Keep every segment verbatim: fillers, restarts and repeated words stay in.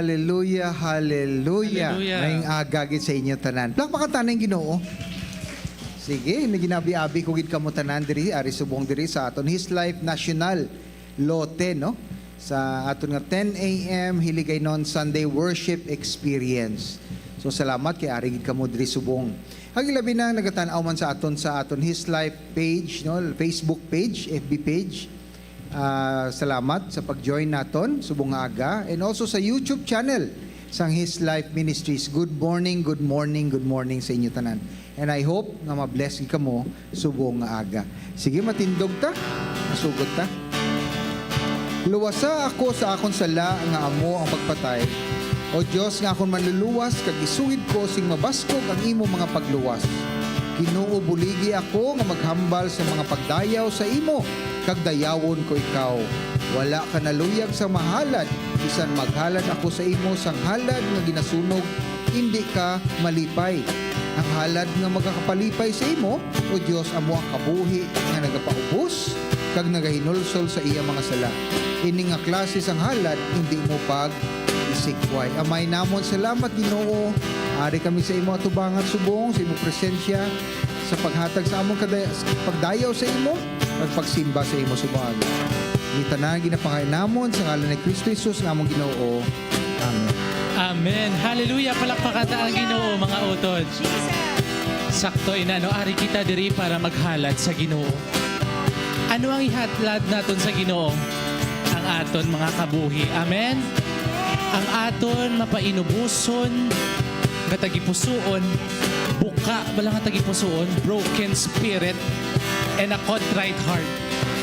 Hallelujah, hallelujah. Hallelujah. Maayong aga gid sa inyo tanan. Palakpakan ta ang Ginoo. Sige, naginabi-abi ko gid kamo tanan diri, ari subong diri sa aton His Life National Lote, no? Sa aton nga ten a m Hiligaynon Sunday Worship Experience. So, salamat kay ari gid kamo diri subong. Ang ilabi na nagatan-aw man sa aton, sa aton His Life page, no? Facebook page, F B page. Ah, salamat sa pag-join naton subong nga aga, and also sa YouTube channel sang His Life Ministries. Good morning, good morning, good morning sa inyo tanan. And I hope nga ma-bless gid kamo subong nga aga. Sige, matindog ta. Masugot ta. Luwasa ako sa akon sala nga amo ang pagpatay, O Dios nga akon Manluluwas, kag isugid ko sing mabaskog ang imo mga pagluwas. Ginoo, buligi ako nga maghambal sa mga pagdayaw sa imo, kag dayawon ko ikaw. Wala ka naluyag sa mahalad, bisan maghalad ako sa imo sang halad nga ginasunog, indi ka malipay. Ang halad nga magakapalipay sa imo, O Dios, amo ang kabuhi nga nagapaubos kag nagahinulsol sa iya mga sala. Ini nga klase sang halad indi mo pag-isikway. Amay namon, salamat, Ginoo. Ari kami sa imo atubangan subong sa imo presensya, sa paghatag sa among kada-, pagdayaw sa imo, kag pagsimba sa imo subong. Ini tanan ginapangayo namon sa ngalan ni Cristo Jesus nga among Ginoo. Amen. Amen. Hallelujah. Palakpakan ta ang Ginoo, mga utod. Jesus. Sakto ina, no? Ari kita diri para maghalad sa Ginoo. Ano ang ihalad naton sa Ginoo? Ang aton mga kabuhi. Amen? Ang aton mapainuboson nga tagipusoon, buka bala nga tagipusoon, broken spirit, and a contrite heart.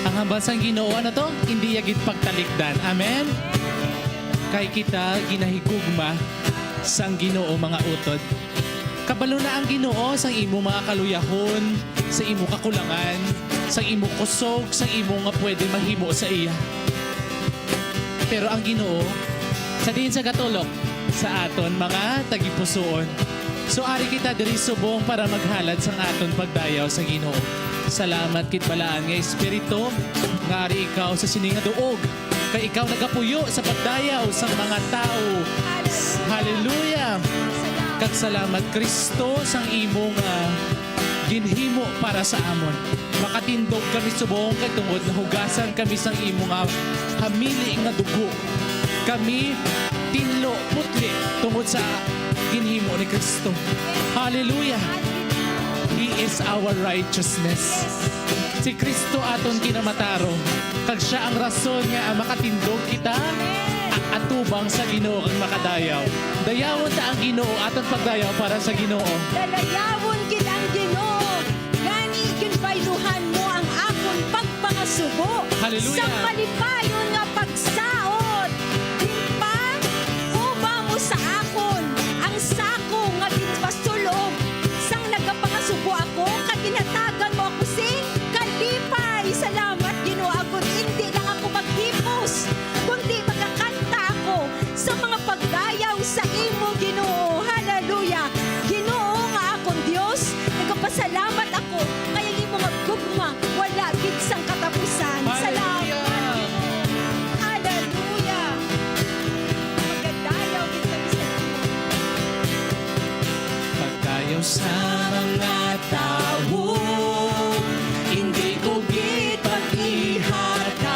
Ang hambal sang Ginoo, ano to? Indi iya gid pagtalikdan. Amen? Kay kita ginahigugma sang Ginoo, mga utod. Kabalo na ang Ginoo sang imo mga kaluyahon, sa imo kakulangan, sang imo kusog, sang imo nga pwede mahimo sa iya. Pero ang Ginoo, sa diin sa gatulok? Sa aton mga tagipusoon. So, ari kita diri subong para maghalad sang aton pagdayaw sa Ginoo. Salamat, gid balaan nga Espiritu, nga ari ikaw sa sini nga duog, kay ikaw nagapuyo sa pagdayaw sang mga tawo. Hallelujah. Kag salamat, Kristo, sang imo nga ginhimo para sa amon. Makatindog kami subong kay tungod nahugasan kami sang imo nga hamili nga dugo. Kami tinlo putli tungod sa ginhimo ni Kristo. Hallelujah. He is our righteousness. Si Kristo aton kinamatarong, kag siya ang rason nga makatindog kita a-, atubang sa Ginoo kag makadayaw. Dayawon ta ang Ginoo, aton pagdayaw para sa Ginoo. Dadayawon gid ang Ginoo, gani ginbayluhan mo ang akon pagpangasubo. Hallelujah. Sa malipayon nga pagsaot, ginpakuba mo sa akon ang sako nga ginpasul-ob sang nagapangasubo ako, kag ginhatagan mo ako sing kalipay. Salamat, Ginoo, agod indi lang ako maghipos, kundi magakanta ako sa mga pagdayaw sa imo, Ginoo. Hallelujah. Ginoo nga akon Dios, nagapasalamat ako kay ang imo nga gugma wala gid sang katapusan. Hallelujah. Salamat, Ginoo. Hallelujah. Magadayaw gid kami sa imo. Pagdayaw sa mga tawo, hindi ko gid pag-ihatag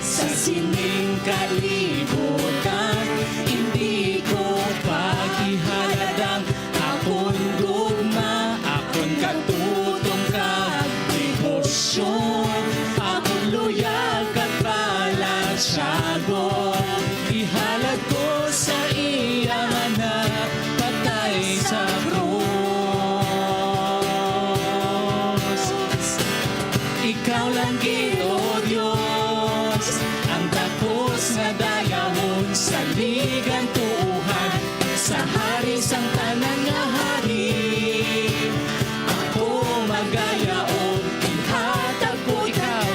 sa sining kalibutan. Hindi ko pag-ihalad ang akon gugma, akon katutom kag debosyon, akon luyag kag balatyagon. Ihalad ko sa iya nga nagpatay sa krus. Ikaw lang gid, O Dios, ang takos nga dayawon sa ligan tuohan, sa Hari sang tanan nga hari. Ako magaya og ihatag ko ikaw.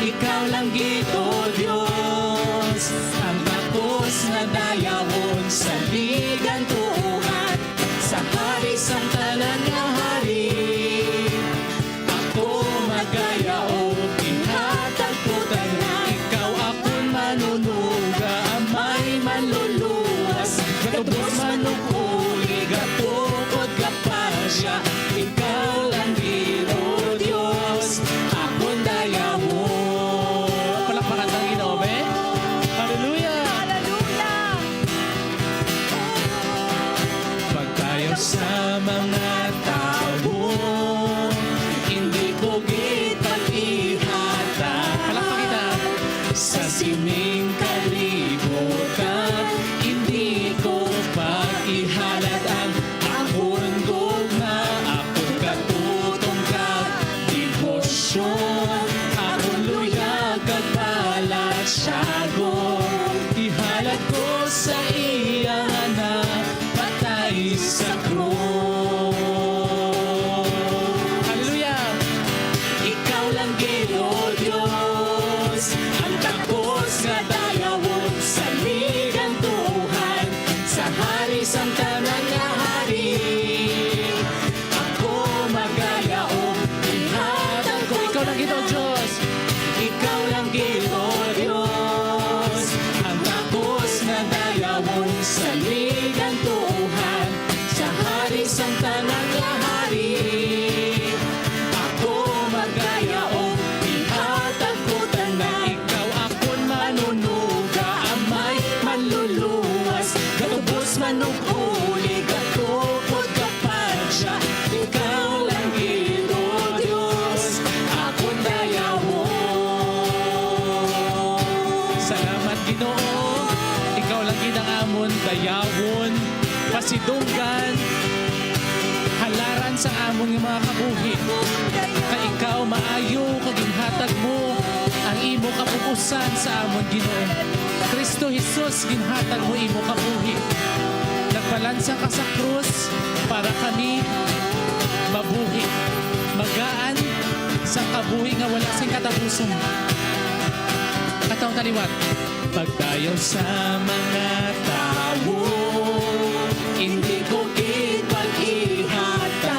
Ikaw lang gid, O Dios, ang takos nga dayawon sa ligan tuohan, sa Hari sang tanan nga hari. Ako magaya og ihatag ko tanan. Ikaw akon manunuga, Ama, Tago, ihalad ko sa iya na patay sa krus. Hallelujah! Ikaw lang gid, O Dios, ang takos nga dayawon, saligan tuohan sa hari sang tanan nga hari. Ako magaya og ihatag ko. Ikaw lang gid, O Dios. Ikaw lang gid, O Dios, ang takos nga dayawon, saligan tuohan sa hari sang tanan nga hari. Ako magaya og ihatag ko tanan. Ikaw akon manunuga, amay manluluwas, gatubos manug-uli, gatukod, gapadya. Ikaw lang gid, O Dios, akon dayawon. Salamat, Ginoo. Ikaw lang gid ang amon dayawon, pasidunggan, halaran sa amon nga mga kabuhi. Kay ikaw maayo, kag ginhatag mo ang imo kapupusan sa amon, Ginoo. Kristo Jesus, ginhatag mo imo kabuhi. Nagpalansang ka sa krus para kami mabuhi, magaan sa kabuhi nga wala sing katapusan. Ataw ta liwat. Pagdayaw sa mga tawo, hindi ko gid pag-ihatag.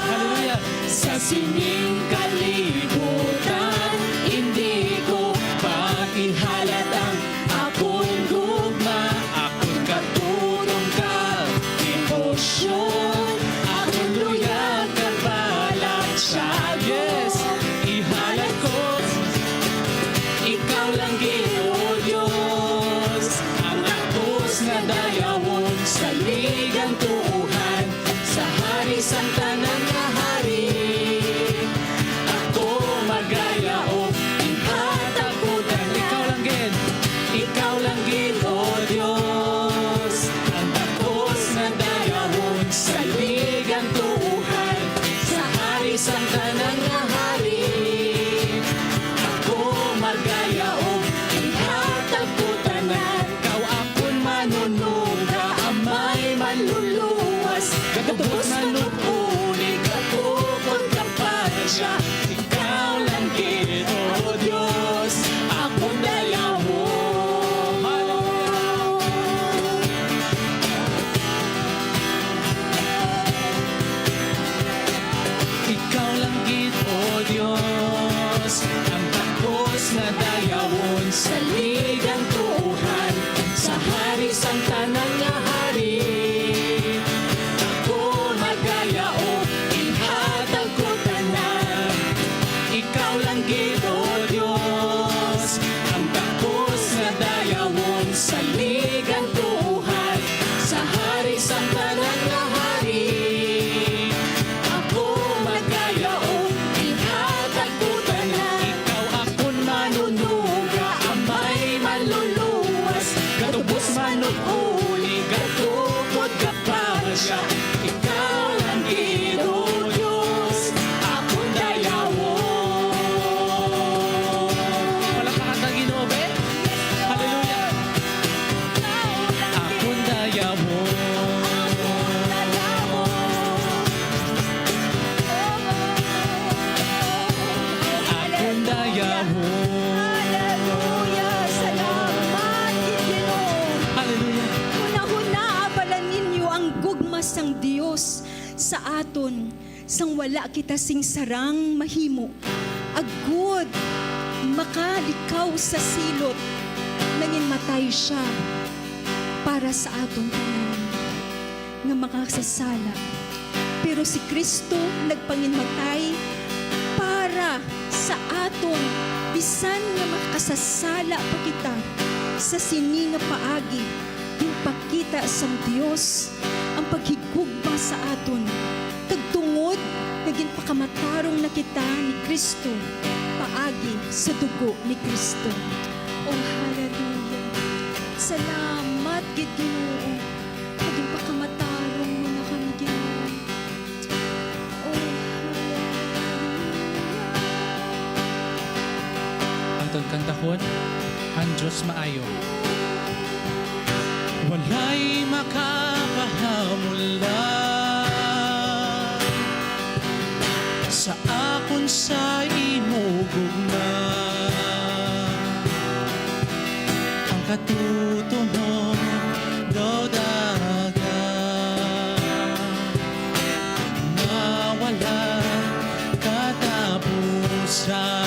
Hallelujah. Sa sining kalibutan, hindi ko pag-ihalad ang akon gugma, akon katulong, kag debosyon, akon luyag kag balat siya. Yes, ihalad ko. Ikaw lang gid, O Dios, ang takos nga dayawon, saligan tuohan sa hari sang tanan nga hari. Ako magaya og ihatag ko tanan. Ikaw lang gid. Ikaw lang gid, O Dios, ang takos nga dayawon, saligan tuohan sa hari sang tanan nga hari. Ako magaya og ihatag ko tanan. Ikaw akon manunuga, amay manluluwas, gatubos manug-uli, gatukod, gapadya. Ikaw lang gid, O Dios, akon dayawon. Ikaw lang gid, O Dios, ang takos nga dayawon, saligan tuohan sa hari sang tanan nga hari. Ako magaya og ihatag ko tanan. Ikaw lang gid, O Dios, ang takos nga dayawon, saligan tuohan sa hari sang tanan nga hari. Ako magaya og ihatag ko tanan. Ikaw akon manunuga, amay manluluwas, gatubos manug-uli, gatukod, gapadya. Ikaw lang gid, O Dios, akon dayawon. Palakpakan ta ang Ginoo, be. Hallelujah. Akon dayawon. Akon dayawon. Hallelujah. Salamat, Ginoo. Hallelujah. Hunahunaa bala ninyo ang gugma sang Dios sa aton, sang wala kita sing sarang mahimo, agud makalikaw sa silot, nanginmatay sia para sa aton tanan nga makasasala. Pero si Cristo nagpanginmatay para sa aton, bisan nga makasasala pa kita. Sa sini nga paagi, ginpakita sang Dios ang paghigugma sa aton, kag tungod nga ginpakamatarong na kita ni Cristo paagi sa dugo ni Cristo. Oh, hallelujah! Salamat gid, Ginoo, nga ginpakamatarong mo na kami, Ginoo. Oh, hallelujah! Aton kantahon. Ang Diyos maayo. Walay makapahamulan sa akon sa imo gugma. Ang katutumo daw daga nga wala katapusan.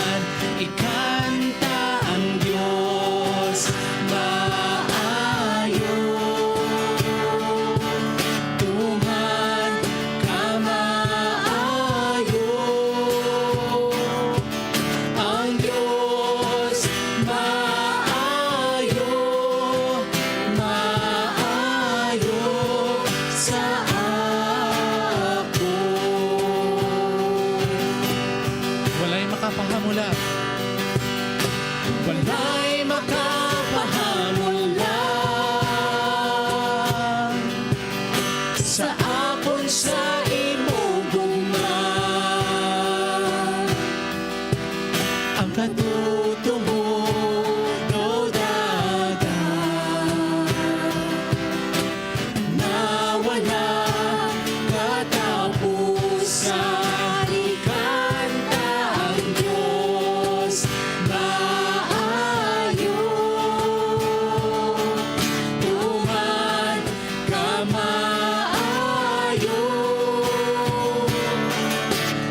Ikanta ang Dios maayo, tuman ka maayo. Ang Dios maayo, maayo sa akon. Walay makapahamulan. Walay makapahamulan sa akon sa imo gugma. Ang katutumo daw daga nga wala katapusan. Ikanta ang Dios maayo, tuman ka maayo.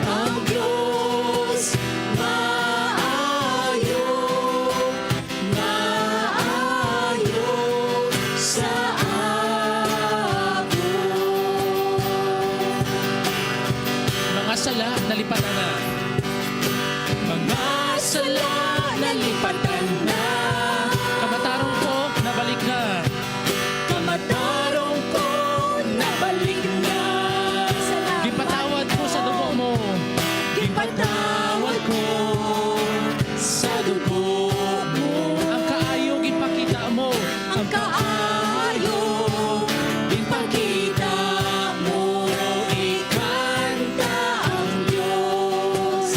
Ang Dios maayo, maayo sa akon. Mga sala nalipatan na. Mga sala nalipatan na. Kamatarong ko nabalik na. Kamatarong ko nabalik na. Gipatawad ko sa dugo mo. Gipatawad ko sa dugo mo. Ang kaayo gipakita mo. Ang kaayo gipakita mo. Ikanta ang Dios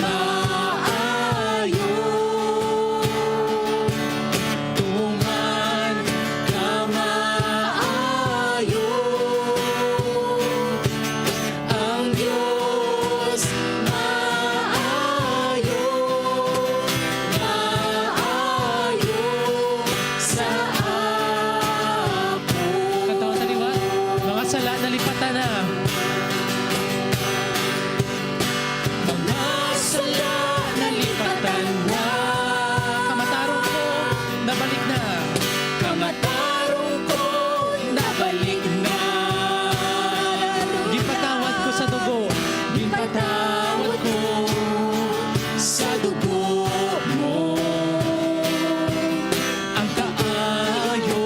maayo. Tuman ka maayo. Ang Dios maayo, maayo sa akon. Kanta ta liwat, mga sala nalipatan na. Mga sala nalipatan na. Kamatarong ko nabalik na. Kamatarong ko nabalik na. Gipatawad ko sa dugo. Gipatawad ko sa dugo mo. Ang kaayo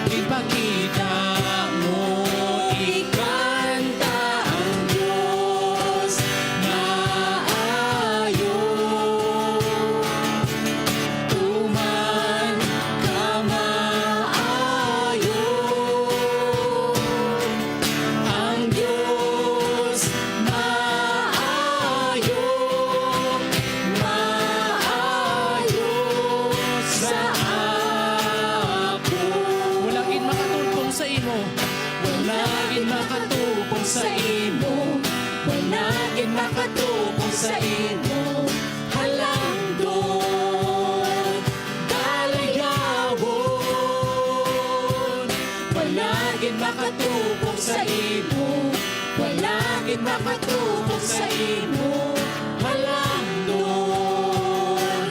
ipakita mo. Ikanta ang Dios maayo. Tuman ka maayo. Ang Dios maayo, maayo sa akon. Wala gid makatupong sa imo. Wala gid makatupong sa imo. Wala gid makatupong sa imo. Halangdon, dalayawon. Wala gid makatupong sa imo. Wala gid makatupong sa imo. Halangdon,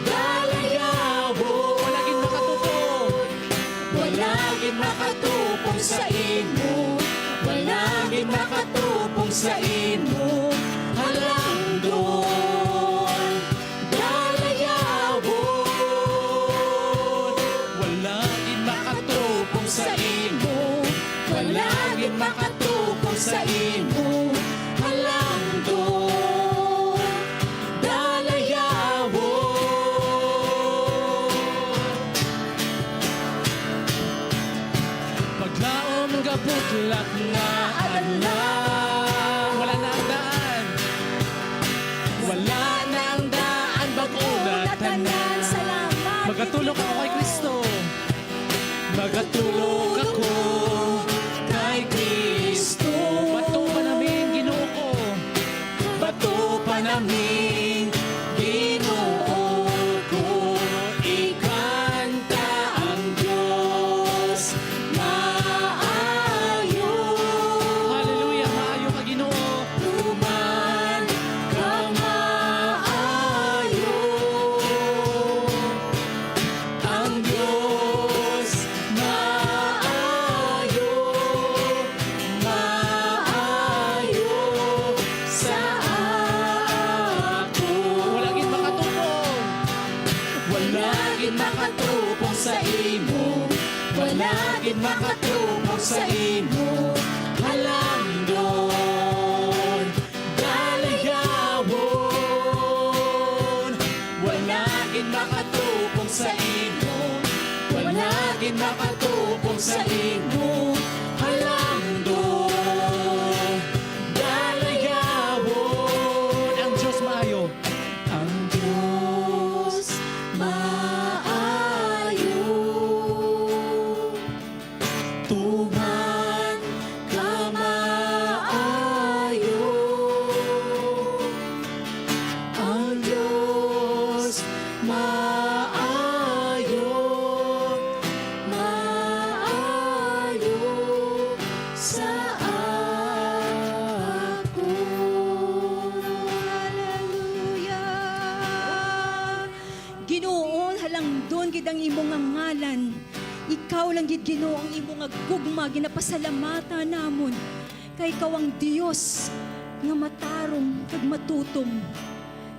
dalayawon. Wala gid makatupong. Wala gid makatupong sa imo. Wala gid makatupong sa imo. Halangdon, dalayawon. Wala gid makatupong sa imo. Wala gid makatupong sa imo. Halangdon, dalayawon. Paglaom nga butlak nga adlaw. Wala na Tulog ako kay Kristo. Bato pa namin, Ginoo ko. Bato pa namin, Ginoo ko. Ikanta ang Dios maayo. Hallelujah, maayo ka, Ginoo. Tuman ka maayo. Ang Dios maayo, maayo sa ako. Wala gid makatupong. Wala gid makatupong sa imo. Wala gid makatupong sa imo. Halandon, dalayawon. Wala gid makatupong sa imo. Wala gid makatupong sa imo. Halandon, dalayawon. Ang Dios maayo. Ang Dios maayo. Tuman ka maayo. Ang Dios maayo, maayo sa ako. Hallelujah. Ginoo, halangdon gid ang imo nga ngalan. Ikaw lang gid, Ginoo, ang imo nga gugma, ginapasalamatan namon. Kay ikaw ang Dios nga matarong kag matutom.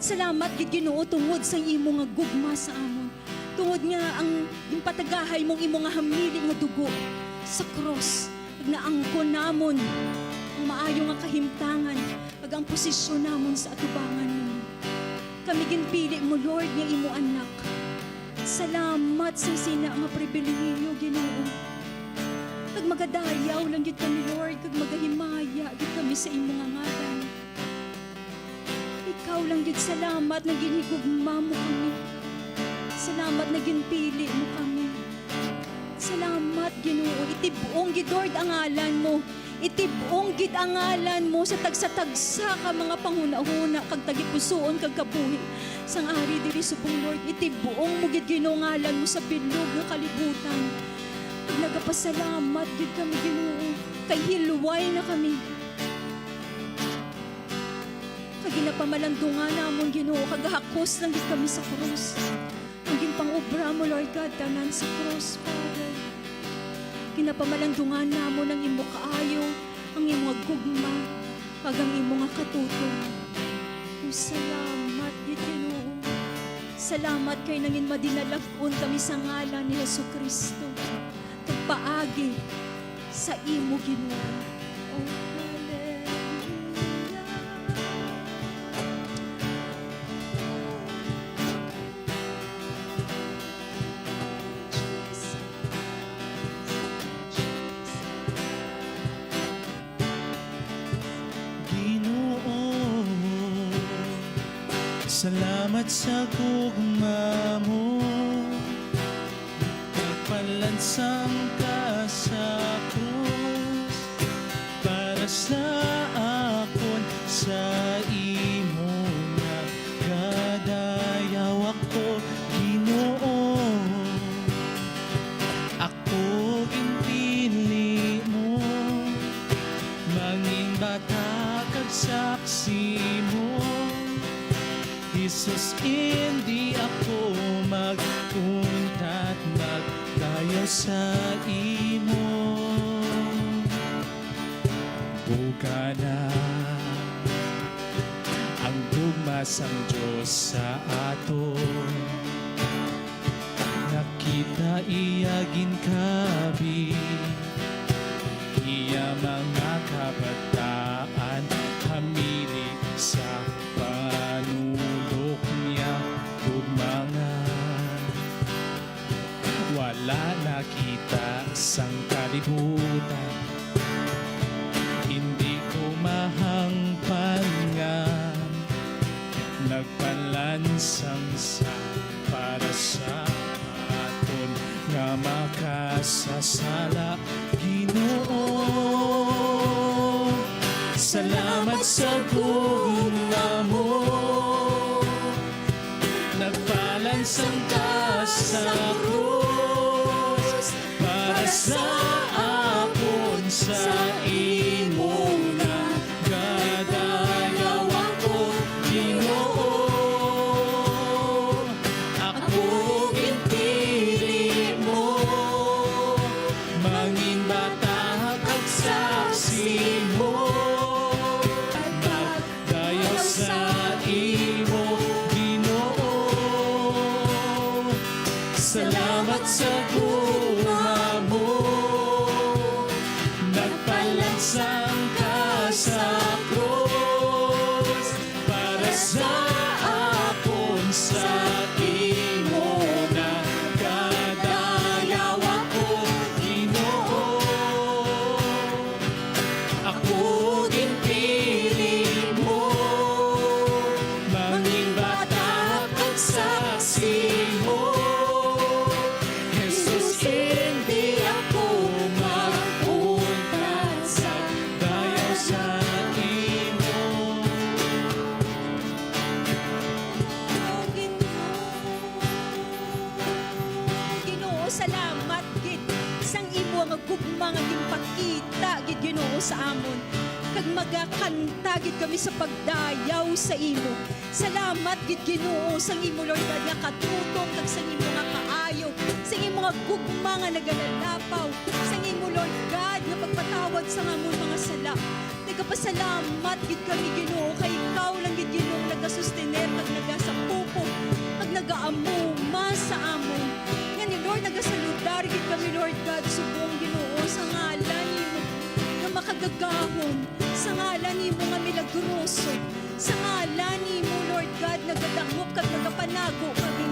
Salamat gid, Ginoo, tungod sa imo nga gugma sa amon. Tungod nga ang ginpatagahay mong imo nga hamili nga dugo sa krus, kag naangkon namon ang maayo nga kahimtangan kag ang posisyon namon sa atubangan nimo. Kami ginpili mo, Lord, nga imo anak. Salamat sa sina nga pribilehiyo, Ginoo. Kag magadayaw lang gid kami, Lord, kag magahimaya gid kami sa imo nga ngalan. Ikaw lang gid, salamat nga ginhigugma mo kami. Salamat nga ginpili mo kami. Salamat, Ginoo. Itib-ong gid, Lord, ang ngalan mo. Itib-ong gid ang ngalan mo sa tagsa-tagsa ka mga panghunahuna kag tagipusoon kag kabuhi sang ari diri subong, Lord. Itib-ong mo gid, Ginoo, ngalan mo sa bilog nga kalibutan. Kag nagapasalamat gid kami, Ginoo, kay hilway na kami. Kag ginapamalandungan namon, Ginoo, kag gahakos lang gid kami sa krus. Ang ginpang-obra mo, Lord God, tanan sa krus, Father. Ginapamalandungan namon ang imo kaayo, ang imo nga gugma, kag ang imo nga katutom. O, salamat gid, Ginoo. Salamat kay nangin madinalag-on kami sa ngalan ni Jesu-Cristo, kag paagi sa imo, Ginoo. Oh, hallelujah. Ginoo, salamat sa gugma mo. Nagpalansang ka sa krus para sa akon, sa imo nagadayaw ako, Ginoo. Ako ginpili mo, mangin bata kag saksi mo. Jesus, indi ako mag-untat, magdayaw sa imo. Bugana ang gugma sang Dios sa aton. Nakita iya ginkabi, iya mga kabataan, hamili sa panulok niya ug mga wala nakita sang kalibutan. Hindi ko mahangpan nga nagpalansang sa para sa aton, nga Makasasala, Ginoo. Salamat sa gugma mo. Nagpalansang ka sa krus para sa akon, sa imo na gadayaw ako, Ginoo. Ako ginpili mo, mangin bata kag saksi mo. Magdayaw sa imo, Ginoo. Salamat sa gugma mo. Nagpalansang ka sa krus para sa akon, sa imo na gadayaw ako, Ginoo. Ako ginpili mo, mangin bata kag saksi mo. Jesus, hindi ako mapunta sa dayaw sa imo. Oh, Ginoo. Ginoo, salamat gid sang imo nga gugma nga ginpakita gid, Ginoo, sa amon, kag magakanta gid kami sa pagdayaw sa imo. Salamat gid, Ginoo, sang imo, Lord God, nga katutom, kag sang imo nga kaayo, sang imo nga gugma nga nagalalapaw, sang imo, Lord God, nga pagpatawad sang amon mga sala. Nagapasalamat gid kami, Ginoo, kay ikaw lang gid, Ginoo, nagasustener kag nagasapupog kag nagaamuma sa amon. Gani, Lord, nagasaludar gid kami, Lord God, subong, Ginoo, sa ngalan nimo nga makagagahom, sa ngalan nimo nga milagroso, sa ngalan nimo, Lord God, nagadangop kag nagapanago kami.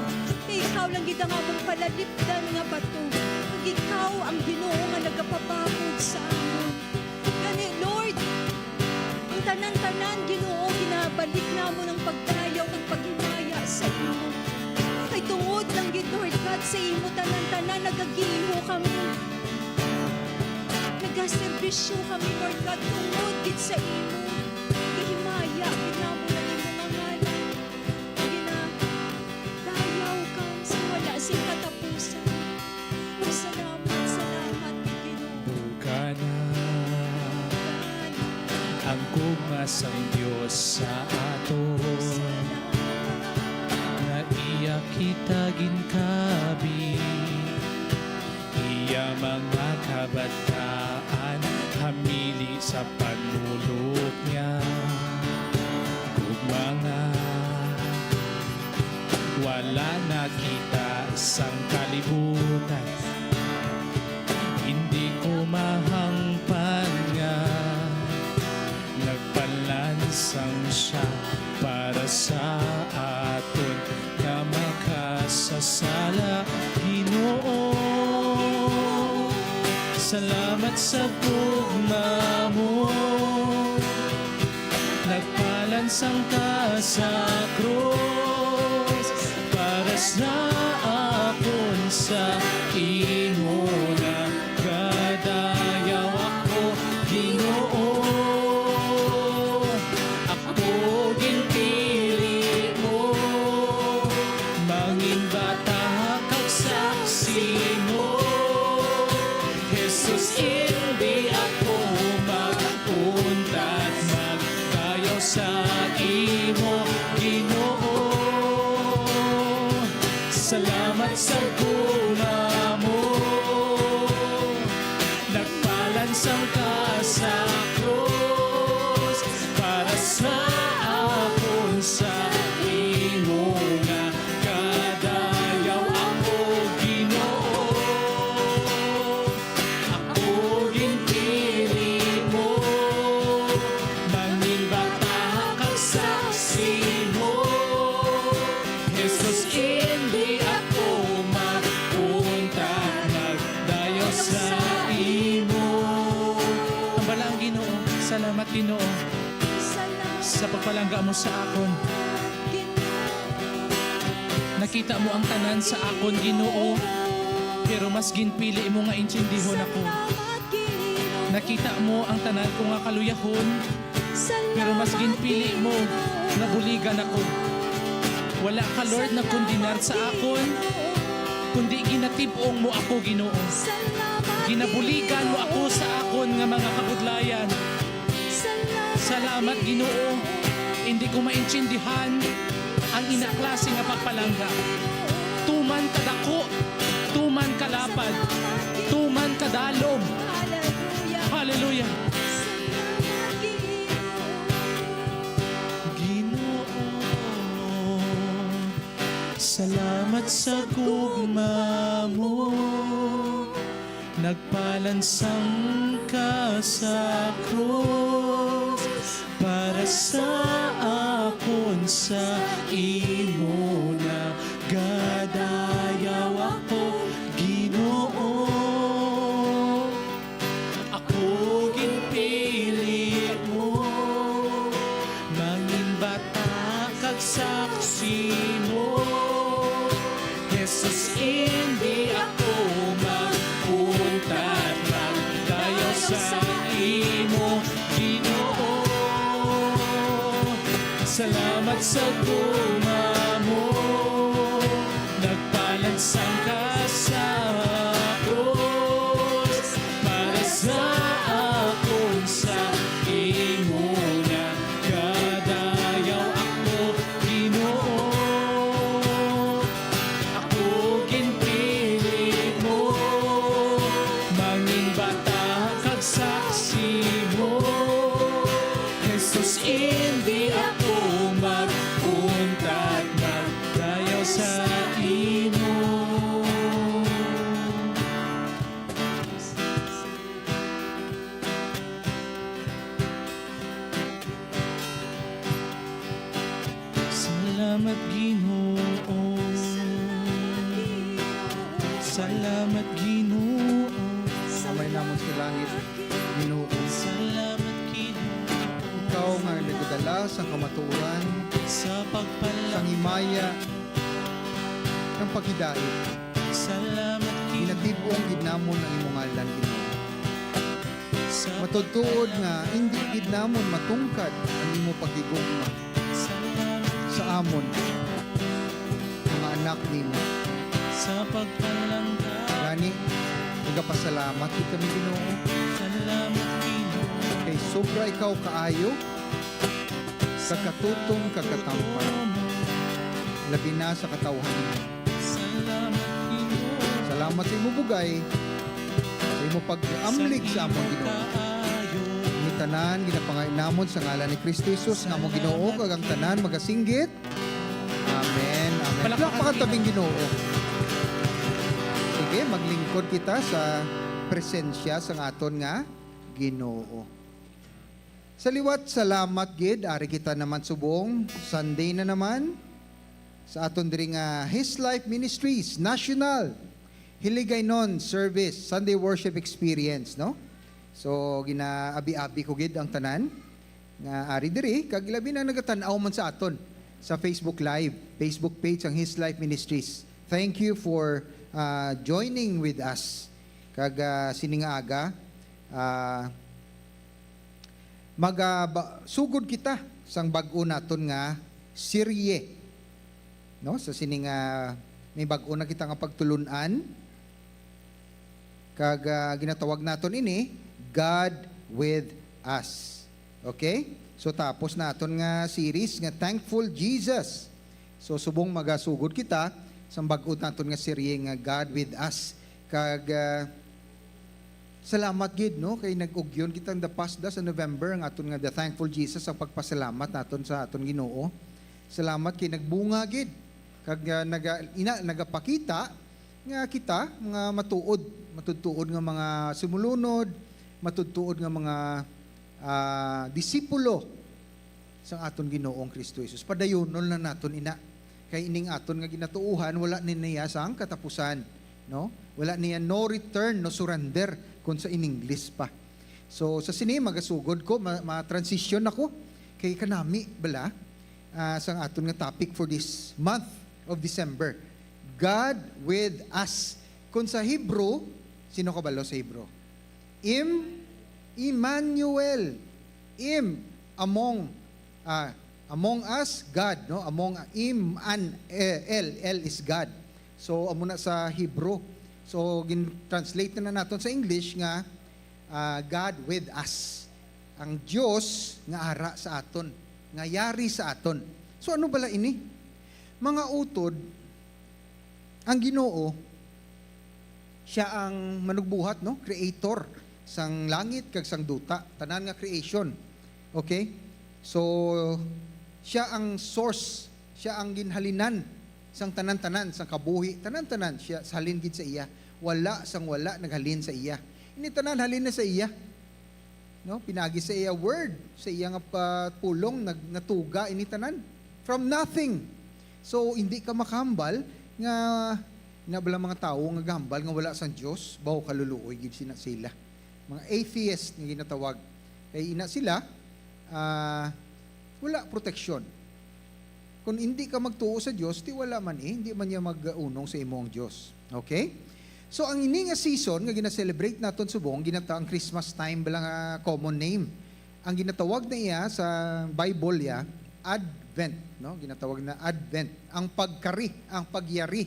Kay ikaw lang gid ang among palalipdan nga bato, kag ikaw ang Ginoo nga nagapabakod sa amon. Gani, Lord, ang tanan-tanan, Ginoo, ginabalik namon ang pagdayaw kag paghimaya sa imo. Kay tungod lang gid, Lord God, sa imo, tanan-tanan nagagiho kami. Nagaserbisyo kami, Lord God, tungod gid sa imo. Gihimaya gid namon ang imo nga ngalan. Ginadayaw ka sa wala sing katapusan. Salamat, salamat, Ginoo. Bukana ang gugma sang Dios sa aton, nga iya kita ginkabi. Iya mga kabataan hamili sa panulok niya. Gugma nga wala na kita sang kalibutan. Hindi ko mahangpan nga nagpalansang siya para sa aton nga makasasala, Ginoo. Salamat sa gugma mo. Nagpalansang ka sa krus para sa akon, sa imo nagadayaw ako, Ginoo. Ako ginpili mo, mangin bata kag saksi mo. Jesus, hindi ako mag-untat, magdayaw sa imo, Ginoo. Salamat sa gugma mo. Nagpalansang ka sa krus para sa akon, sa imo nga kadayaw ako, Ginoo. Ako ginpili mo, mangin bata kag saksi mo. Jesus, hindi ako mag-untat, magdayaw sa imo. Ang balaang Ginoo, salamat, Ginoo, salamat sa pagpalangga mo sa akon. Ginoo. Nakita mo ang tanan sa akon, Ginoo. Pero mas ginpili mo nga intindihon ako. Nakita mo ang tanan ko nga kaluyahon, pero mas ginpili mo nga buligan ako. Wala ka, Lord, nagkondenar sa akon, kundi ginatib-ong mo ako, Ginoo. Ginabuligan mo ako sa akon nga mga kabudlayan. Salamat, Ginoo. Hindi ko maintindihan ang ina klase nga pagpalangga. Tuman kadako, tuman kalapad, tuman kadalom. Hallelujah. Ginoo, salamat sa gugma mo. Nagpalansang ka sa krus para sa akon, sa imo nagadayaw ako, Ginoo. Ako ginpili mo, mangin bata kag saksi mo. Jesus, indi ako mag-untat, magdayaw sa imo, Ginoo. Salamat sa gugma mo, nagpalansang ka sa krus para sa akon, sa imo nagadayaw ako, Ginoo. Ako ginpili mo, mangin bata kag saksi mo. Jesus, indi ako mag-untat, magdayaw sa imo. Salamat, Ginoo. Salamat, Ginoo. Amay namon sa langit, Ginoo. Salamat, Ginoo. Ikaw nga nagadala sa kamatuoran, sa pagpalangga, sang himaya, sang paghidait. Salamat, Ginoo. Ginatib-ong gid namon ang imong ngalan, Ginoo. Matuod-tuod nga indi gid namon matungkad ang imo paghigugma sa amon, mga anak nimo. Sa pagpalangga. Gani, nagapasalamat gid kami, Ginoo. Salamat, Ginoo. Kay sobra ikaw kaayo, sa katutom kag katampan, labi na sa katawhan nimo. Salamat sa imo bugay, sa imo pag-amlig sa amon, Ginoo. Ini tanan ginapangay namon sa ngalan ni Cristo Jesus nga amon Ginoo, kag ang tanan magasinggit, Amen. Amen. Palakpakan. Palakpakan ta ang Ginoo. Sige, maglingkod kita sa presensya sang aton nga Ginoo. Sa liwat, salamat gid. Ari kita naman subong. Sunday na naman sa aton diri nga His Life Ministries National Hiligaynon Service Sunday Worship Experience, no? So, ginaabi-abi ko gid ang tanan nga ari diri, kag labi na nagatan-aw man sa aton sa Facebook Live, Facebook page ang His Life Ministries. Thank you for, ah, joining with us. Kag, ah, sini nga aga, ah, maga-, ba-, sugod kita sang bag-o naton nga serye, no? Sa sini nga may bag-o na kita nga pagtulun-an, kag, ah, ginatawag naton ini, God with Us. Okay? So, tapos naton nga series nga Thankful Jesus. So, subong magasugod kita sa bag-o naton nga serye nga God with Us. Kag, ah, salamat gid, no, kay nag-ugyon kita in the past da sa November ang aton nga The Thankful Jesus, ang pagpasalamat naton sa aton Ginoo. Salamat kay nagbunga gid. Kag, ah, naga-, ina, nagapakita nga kita, mga matuod, matutuod nga mga sumulunod, matutuod nga mga, ah, disipulo sang aton Ginoong Kristo Jesus. Padayonon lang naton ina. Kay ining aton nga ginatuohan, wala ni niya sang katapusan, no? Wala niya, no return, no surrender, kung sa in English pa. So, sa sini, magasugod ko, ma-, ma-transition ako kay kanami, bala, ah, sang aton nga topic for this month of December. God with us. Kung sa Hebrew, sino kabalo sa Hebrew? Im, Emmanuel. Im, among, ah, among us, God, no? Among, Im, an, eh, El, El is God. So, amo na sa Hebrew. So, gin-translate na naton sa English nga, ah, God with us. Ang Dios nga ara sa aton, nga yari sa aton. So, ano bala ini? Mga utod, ang Ginoo, siya ang manugbuhat, no? Creator sang langit kag sang duta, tanan nga creation. Okay? So, siya ang source, siya ang ginhalinan sang tanan-tanan, sang kabuhi, tanan-tanan siya, halin gid sa iya. Wala sang wala naghalin sa iya. Ini tanan halin na sa iya. No? Pinaagi sa iya word, sa iya nga pa-, pulong, nag-, natuga ini tanan. From nothing. So, hindi ka makahambal nga, na bala mga tawo nga gahambal nga wala sang Dios, baw kaluluoy gid sina sila. Mga atheist nga ginatawag. Kay ina sila, ah, wala proteksyon. Kung hindi ka magtuo sa Dios, ti wala man eh, hindi man niya mag-unong sa imo ang Dios. Okay? So, ang ini nga season nga gina-celebrate naton subong, ginata-, ang Christmas time bala nga common name. Ang ginatawag na iya sa Bible ya, Advent, no? Ginatawag na Advent, ang pagkari, ang pagyari,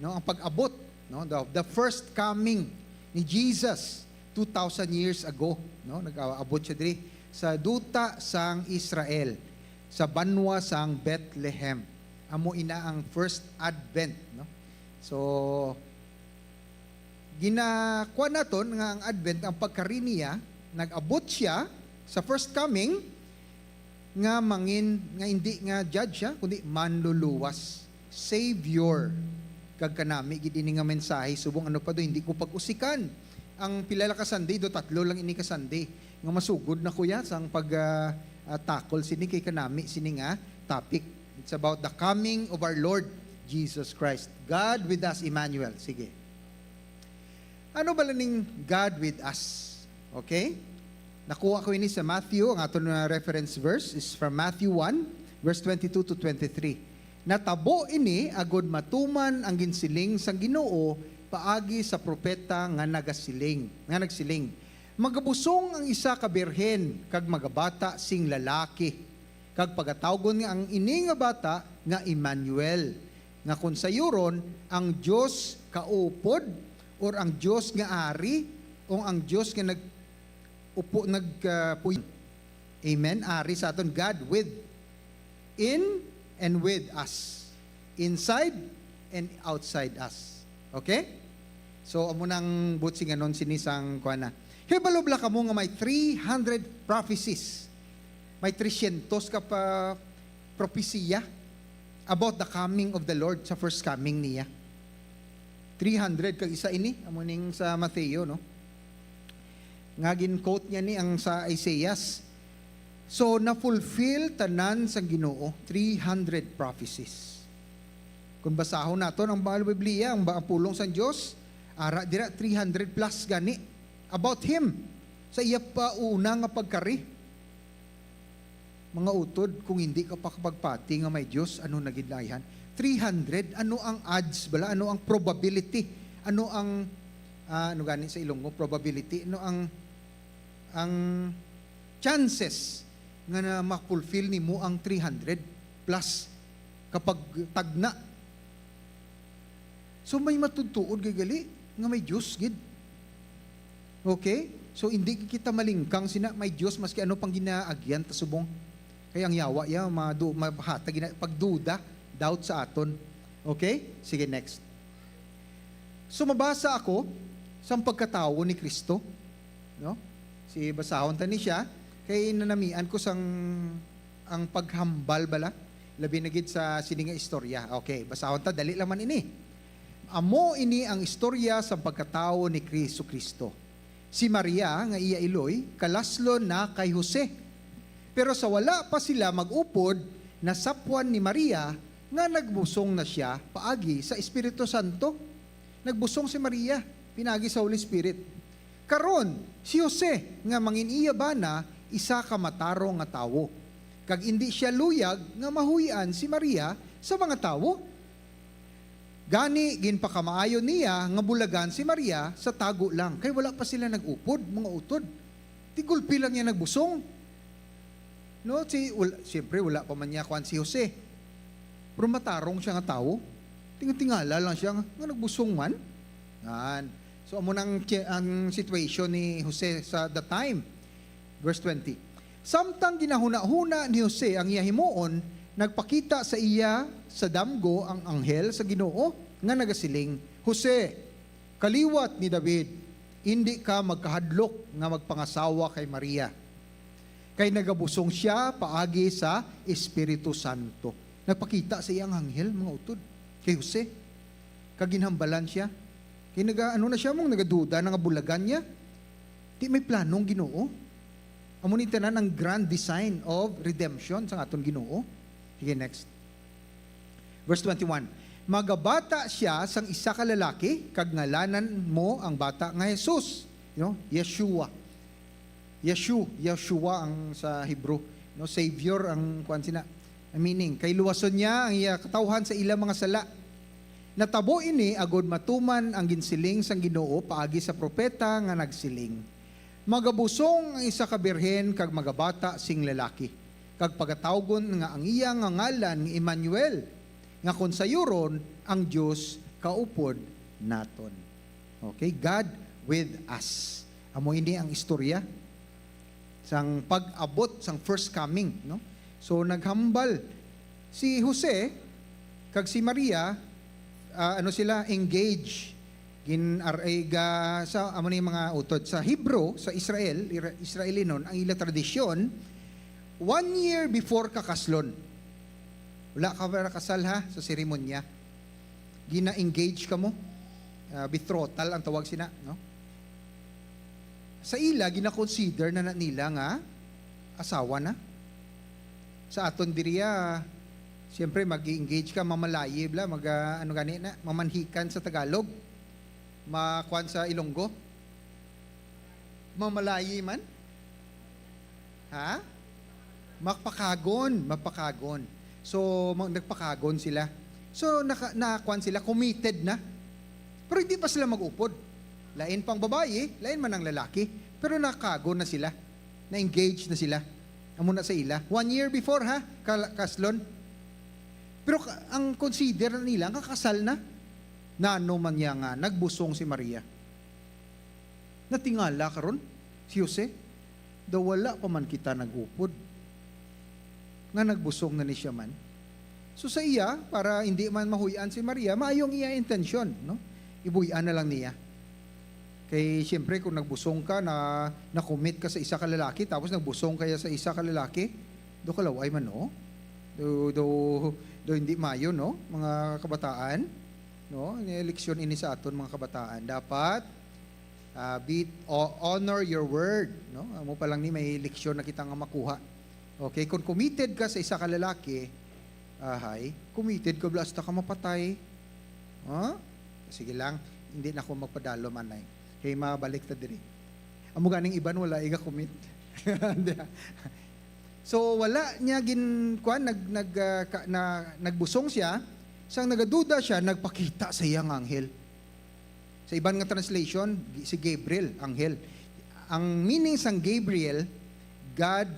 no? Ang pag-abot, no? The, the first coming ni Jesus two thousand years ago, no? Nag-abot siya diri sa duta sang Israel, sa banwa sang Bethlehem. Amo ina ang first Advent, no? So, ginakuan naton nga ang Advent, ang pagkari niya, nag-abot siya sa first coming nga mangin-, nga hindi nga judge siya, kundi manluluwas, Savior. Kag kanami gid ini nga mensahe, subong ano pa do, hindi ko pag-usikan. Ang pila lang ka Sunday do, tatlo lang ini ka Sunday, nga masugod na ko ya sang pag, ah, ah, tackle sini kay kanami sini nga topic. It's about the coming of our Lord Jesus Christ. God with us, Emmanuel. Sige. Ano bala ning God with us? Okay? Nakuha ko ini sa Matthew. Ang aton nga reference verse is from Matthew one, verse twenty-two to twenty-three. Natabo ini agod matuman ang ginsiling sang Ginoo paagi sa propeta nga nagasiling, nga nagsiling, "Magabusong ang isa ka birhen kag magabata sing lalaki, kag pagatawgon nga ang ini nga bata nga Emmanuel," nga kon sayuron, ang Dios kaupod, or ang Dios nga ari, o ang Dios nga nag-, upo, nag-, ah, puy-, Amen? Ari sa aton God with, in and with us. Inside and outside us. Okay? So, amo nang butsinganon sini sang kuan na. Hibalo bala kamo nga may three hundred prophecies. May tresyentos ka pa propesiya about the coming of the Lord, sa first coming niya. Three hundred kag isa ini, amo ning sa Mateo, no? Nga gin-quote niya ni ang sa Isaias. So, na-fulfill tanan sang Ginoo, three hundred prophecies. Kung basahon naton ang Bahal Biblia, ang ba-, ang pulong sang Dios, ara dira three hundred plus gani about him, sa iya pa una nga pagkari. Mga utod, kung hindi ka pa kapagpati nga may Dios, ano na gid na ayhan? Three hundred, ano ang odds bala? Ano ang probability? Ano ang, ah, ano gani sa Ilonggo? Probability? Ano ang, ang chances nga na ma-fulfill nimo ang three hundred plus kapag tagna? So, may matudtuod gid gali nga may Dios gid. Okay? So, hindi kita malingkang sina may Dios maski ano pang ginaagyan ta subong. Kay ang yawa ya, madu-, mahatag gina-, pagduda, doubt sa aton. Okay? Sige, next. So, mabasa ako sang pagkatawo ni Cristo, no? Si, basahon ta ni siya, kay nanamian ko sang ang paghambal bala, labi na gid sa sini nga istorya. Okay, basahon ta, dali lang man ini. Amo ini ang istorya sang pagkatawo ni Jesu-Cristo. Si Maria, nga iya iloy, kalaslon na kay Jose. Pero sa wala pa sila mag-upod, nasapwan ni Maria nga nagbusong na sia paagi sa Espiritu Santo. Nagbusong si Maria pinaagi sa Holy Spirit. Karon, si Jose nga mangin-iya bana, isa ka matarong nga tawo, kag indi sia luyag nga mahuy-an si Maria sa mga tawo. Gani, ginpakamaayo niya nga bulagan si Maria sa tago lang, kay wala pa sila nag-upod, mga utod. Ti gulpi lang niya nagbusong. No, si, wala, siyempre, wala pa man niya kuan si Jose. Pero matarong siya nga tawo. Tingatingala lang siya nga, nga nagbusong man. Yan. So, amo nang ki-, ang situation ni Jose sa the time. Verse twenty. Samtang ginahunahuna ni Jose ang iya himuon, nagpakita sa iya sa damgo ang anghel sa Ginoo nga nagasiling, "Jose, kaliwat ni David, indi ka magkahadlok nga magpangasawa kay Maria, kay nagabusong sia paagi sa Espiritu Santo." Nagpakita sa iya ang anghel, mga utod, kay Jose. Kag ginhambalan sia. Kay naga-, ano na sia, mong nagaduda na nga bulagan niya. Di may planong Ginoo. Amo ni tanan ang grand design of redemption sang aton Ginoo. Sige, next. Verse twenty-one, "Magabata sia sang isa ka lalaki, kag ngalanan mo ang bata nga Jesus." You know, Yeshua. Yeshu, Yeshua ang sa Hebrew. No, Savior ang kuan sina. Ang meaning, kay luwason niya ang iya katawhan sa ila mga sala. Natabo ini agod matuman ang ginsiling sang Ginoo paagi sa propeta nga nagsiling, "Magabusong ang isa ka birhen kag magabata sing lalaki, kag pagatawgon nga ang iya nga ngalan nga Emmanuel, nga kon sayuron, ang Dios kaupod naton." Okay, God with us. Amo ini ang istorya sang pag-abot sang first coming, no? So, naghambal si Jose kag si Maria, ah, ano sila, engage. Gin-, ar-, eh, ga-, sa, amo ni mga utod. Sa Hebrew, sa Israel, Ira-, Israelinon, ang ila tradisyon, one year before kakaslon. Wala ka para kasal, ha, sa seremonya. Gina-engage ka mo. Ah, betrothal ang tawag sina, no? Sa ila, gina-consider na, na nila nga asawa na. Sa aton diriya, siyempre, mag-engage ka, mamalayi, bla, mag, ah, ano gani na, mamanhikan sa Tagalog, makuan sa Ilonggo. Mamalayi man? Ha? Mapakagon, mapakagon. So, ma-, nagpakagon sila. So, naka-, nakuan sila, committed na. Pero hindi pa sila mag-upod. Lain pang babayi, lain man ang lalaki. Pero nakagon na sila. Na-engage na sila. Amo na sa ila. One year before, ha? Kal-, kaslon. Pero ka-, ang consider na nila, nga kasal na. Nano man niya nga, nagbusong si Maria. Natingala karon si Jose, daw wala pa man kita nag-upod, nga nagbusong na ni siya man. So sa iya, para hindi man mahuy-an si Maria, maayo ang iya intensyon, no? Ibuy-an na lang niya. Kay siyempre, kung nagbusong ka, na, na-commit ka sa isa ka lalaki, tapos nagbusong kaya sa isa ka lalaki, do kalaway man, no? Do, do, do hindi mayo, no? Mga kabataan, no? Ni leksyon ini sa aton, mga kabataan. Dapat, ah, be, o-, honor your word, no? Amo pa lang ni may leksyon na kita nga makuha. Okay, kung committed ka sa isa ka lalaki, ahay, committed ka bala hasta ka mapatay. Ha? Sige lang, hindi na ako magpadalom, anay. Kay mabalik ta diri. Amo ganing iban wala iga commit. Hindi. So, wala niya gin-, kuan, nag-, nag-, ah, ka-, na, nagbusong siya. Sang nagaduda siya, nagpakita sa iya nga anghel. Sa iban nga translation, gi-, si Gabriel, anghel. Ang meaning sang Gabriel, God,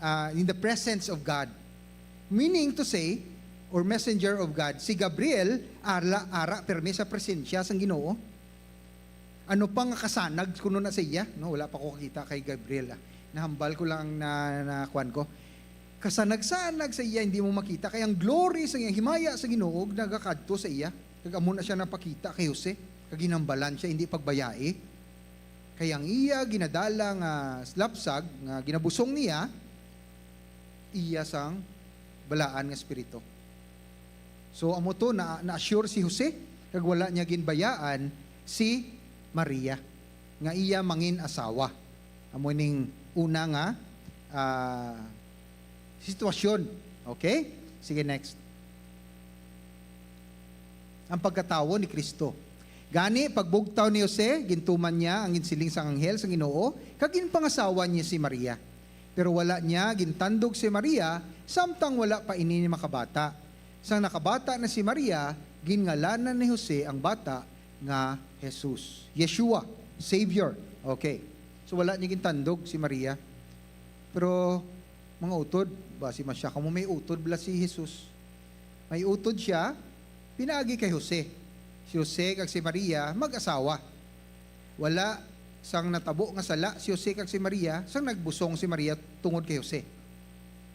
ah, in the presence of God. Meaning to say, or messenger of God, si Gabriel, ara, ara, pirmi sa presensya sang Ginoo. Ano pa nga kasanag kuno na sa iya, no? Wala pa ko kakita kay Gabriel, ah. Nahambal ko lang na, na kuwan ko. Kasanag-sanag sa iya, hindi mo makita. Kay ang glory sa iya, himaya sa Ginoo, nagakadto sa iya. Kag amo na siya napakita kay Jose. Kag hinambalan siya, hindi pagbayai. Kay ang iya ginadala nga lapsag, nga ginabusong niya, iya sang balaan nga espiritu. So, amo to, na, na-assure si Jose, kag wala niya ginbayaan si Maria, nga iya mangin asawa. Amo ning una nga, ah, sitwasyon. Okay? Sige, next. Ang pagkatawo ni Cristo. Gani, pagbugtaw ni Jose, gintuman niya ang ginsiling sang anghel sang Ginoo, kag ginpangasawa niya si Maria. Pero wala niya gintandog si Maria, samtang wala pa ini makabata. Sang nakabata na si Maria, Ginngalanan ni Jose ang bata nga Jesus. Yeshua, Savior. Okay. So, wala niya gintandog si Maria. Pero, mga utod, basi masya kamo may utod bala si Jesus. May utod siya, pinaagi kay Jose. Si Jose kag si Maria, mag-asawa. Wala sang natabo nga sala si Jose kag si Maria, sang nagbusong si Maria tungod kay Jose.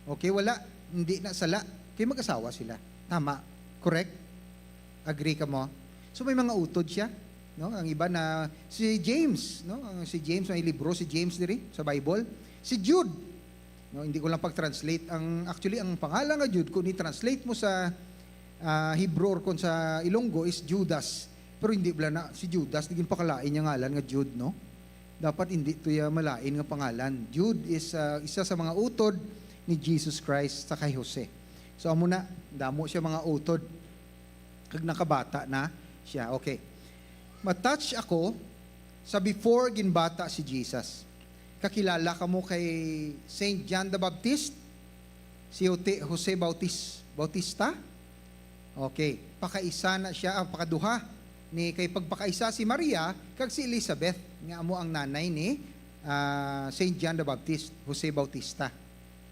Okay, wala, hindi na sala, kay mag-asawa sila. Tama, correct? Agree kamo? So, may mga utod siya, no? Ang iba na, si James, no? Ang, si James, may libro si James diri sa Bible. Si Jude, no? Hindi ko lang pag-translate. Ang, actually, ang pangalan nga Jude, kung i-translate mo sa, ah, Hebrew or kung sa Ilonggo, is Judas. Pero hindi bala na si Judas, naging pakalain niya ngalan nga Jude, no? Dapat hindi to ya malain nga pangalan. Jude is, ah, isa sa mga utod ni Jesus Christ sa kay Jose. So, amo na, damo siya mga utod. Kag nakabata na siya. Okay. Ma-touch ako sa before ginbata si Jesus. Kakilala kamo kay Saint John the Baptist? Si Jose, Jose Bautis-, Bautista? Okay. Pakaisa na siya, ah, pakaduha ni, kay pagpakaisa si Maria kag si Elizabeth, nga amo ang nanay ni, ah, Saint John the Baptist, Jose Bautista.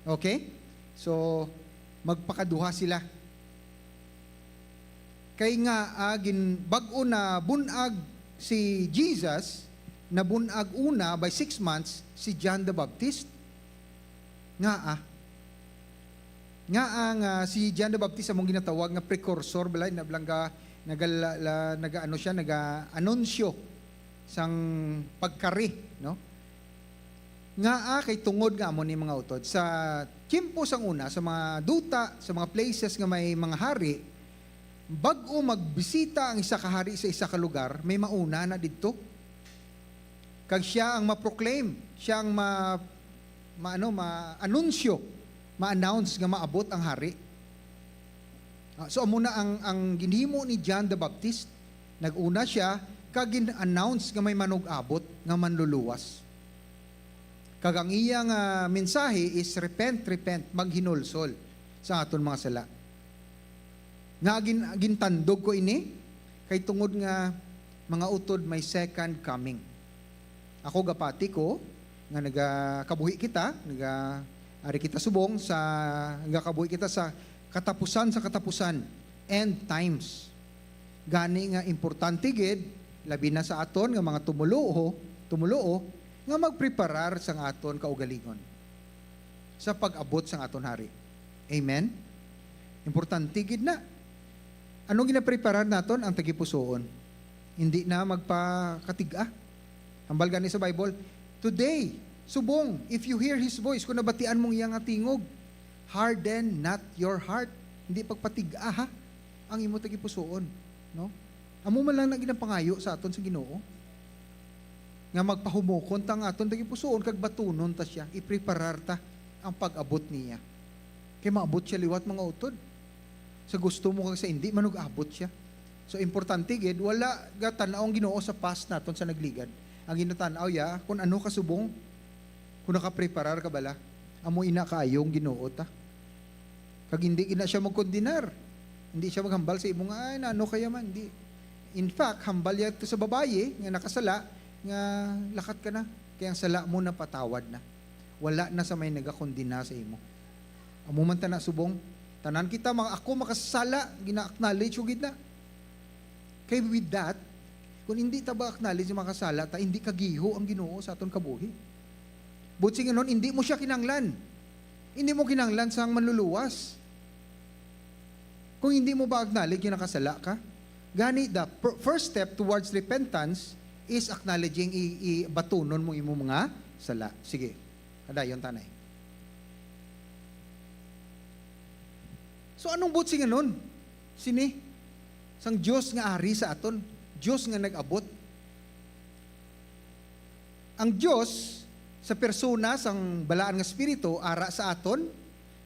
Okay? So, magpakaduha sila. Kay nga, ah, gin-, bag-o na bun-ag si Jesus, nabun-ag una by six months si John the Baptist. Ngaa? Ngaa nga si John the Baptist among ginatawag nga precursor, balay, na blangga, nagala-, la-, naga-, ano siya, naga-anunsyo sang pagkari, no? Ngaa? Kay tungod nga amo ni, mga utod, sa tiyempo sang una, sa mga duta, sa mga places nga may mga hari, bag-o magbisita ang isa ka hari sa isa ka lugar, may mauna na didto. Kag siya ang ma-proclaim, siya ang ma-, ma-, ano, ma-anunsyo, ma-announce nga maabot ang hari. Ah, so, amo na ang, ang ginhimo ni John the Baptist. Nag-una siya, kag gin-announce nga may manug-abot nga manluluwas. Kag ang iya nga mensahe is, "Repent, repent, maghinulsol sa aton mga sala." Nga gin-, gintandog ko ini, kay tungod nga, mga utod, may second coming. Ako, gapati ko nga nagakabuhi kita, naga-, ari kita subong sa, nagakabuhi kita sa katapusan sa katapusan, end times. Gani nga importante gid, labi na sa aton nga mga tumuluo, tumuluo, nga magpreparar sang aton kaugalingon sa pag-abot sang aton Hari. Amen? Importante gid na. Ano ginapreparar naton? Ang tagipusoon. Hindi na magpakatig-a. Hambal gani sa Bible, "Today, subong, if you hear His voice," kung nabatian mong iya nga tingog, "harden not your heart." Hindi pagpatig-a, ha, ang imo tagipusoon, no? Amo man lang na ginapangayo sa aton sa Ginoo, nga magpahumokon ta nga aton tagipusoon kag batunon ta siya, ipreparar ta ang pag-abot niya. Kay maabot siya liwat, mga utod. Sa gusto mo kag sa hindi, manug-abot siya. So, importante gid, wala gatan-aw ang Ginoo sa past naton sa nagligad. Ang ginatan-aw ya kung ano ka subong, kung nakapreparar ka bala. Amo ina kaayo ang Ginoo ta. Kag hindi gid na siya magkondenar. Hindi siya maghambal sa imo nga, "Ay, naano kaya man?" Hindi. In fact, hambal ya to sa babayi nga nakasala, nga lakat ka na, kay ang sala mo napatawad na. Wala na sa may nagakondena sa imo. Amo man ta na subong. Tanan kita, mga, ako makasala, gina-acknowledge ko gid na. Kay with that, kung hindi ta ba acknowledge nga makasala ta, hindi kagiho ang Ginoo sa aton kabuhi. Buot silingon, hindi mo siya kinahanglan. Hindi mo kinahanglan sang manluluwas. Kung hindi mo ba acknowledge nga nakasala ka, gani, the per-, first step towards repentance is acknowledging, i-, i-, batunon mo imo mga sala. Sige, kadayon tanay. So, anong buot silingon sini sang Dios nga ari sa aton, Dios nga nag-abot? Ang Dios, sa persona sang Balaan nga Espiritu, ara sa aton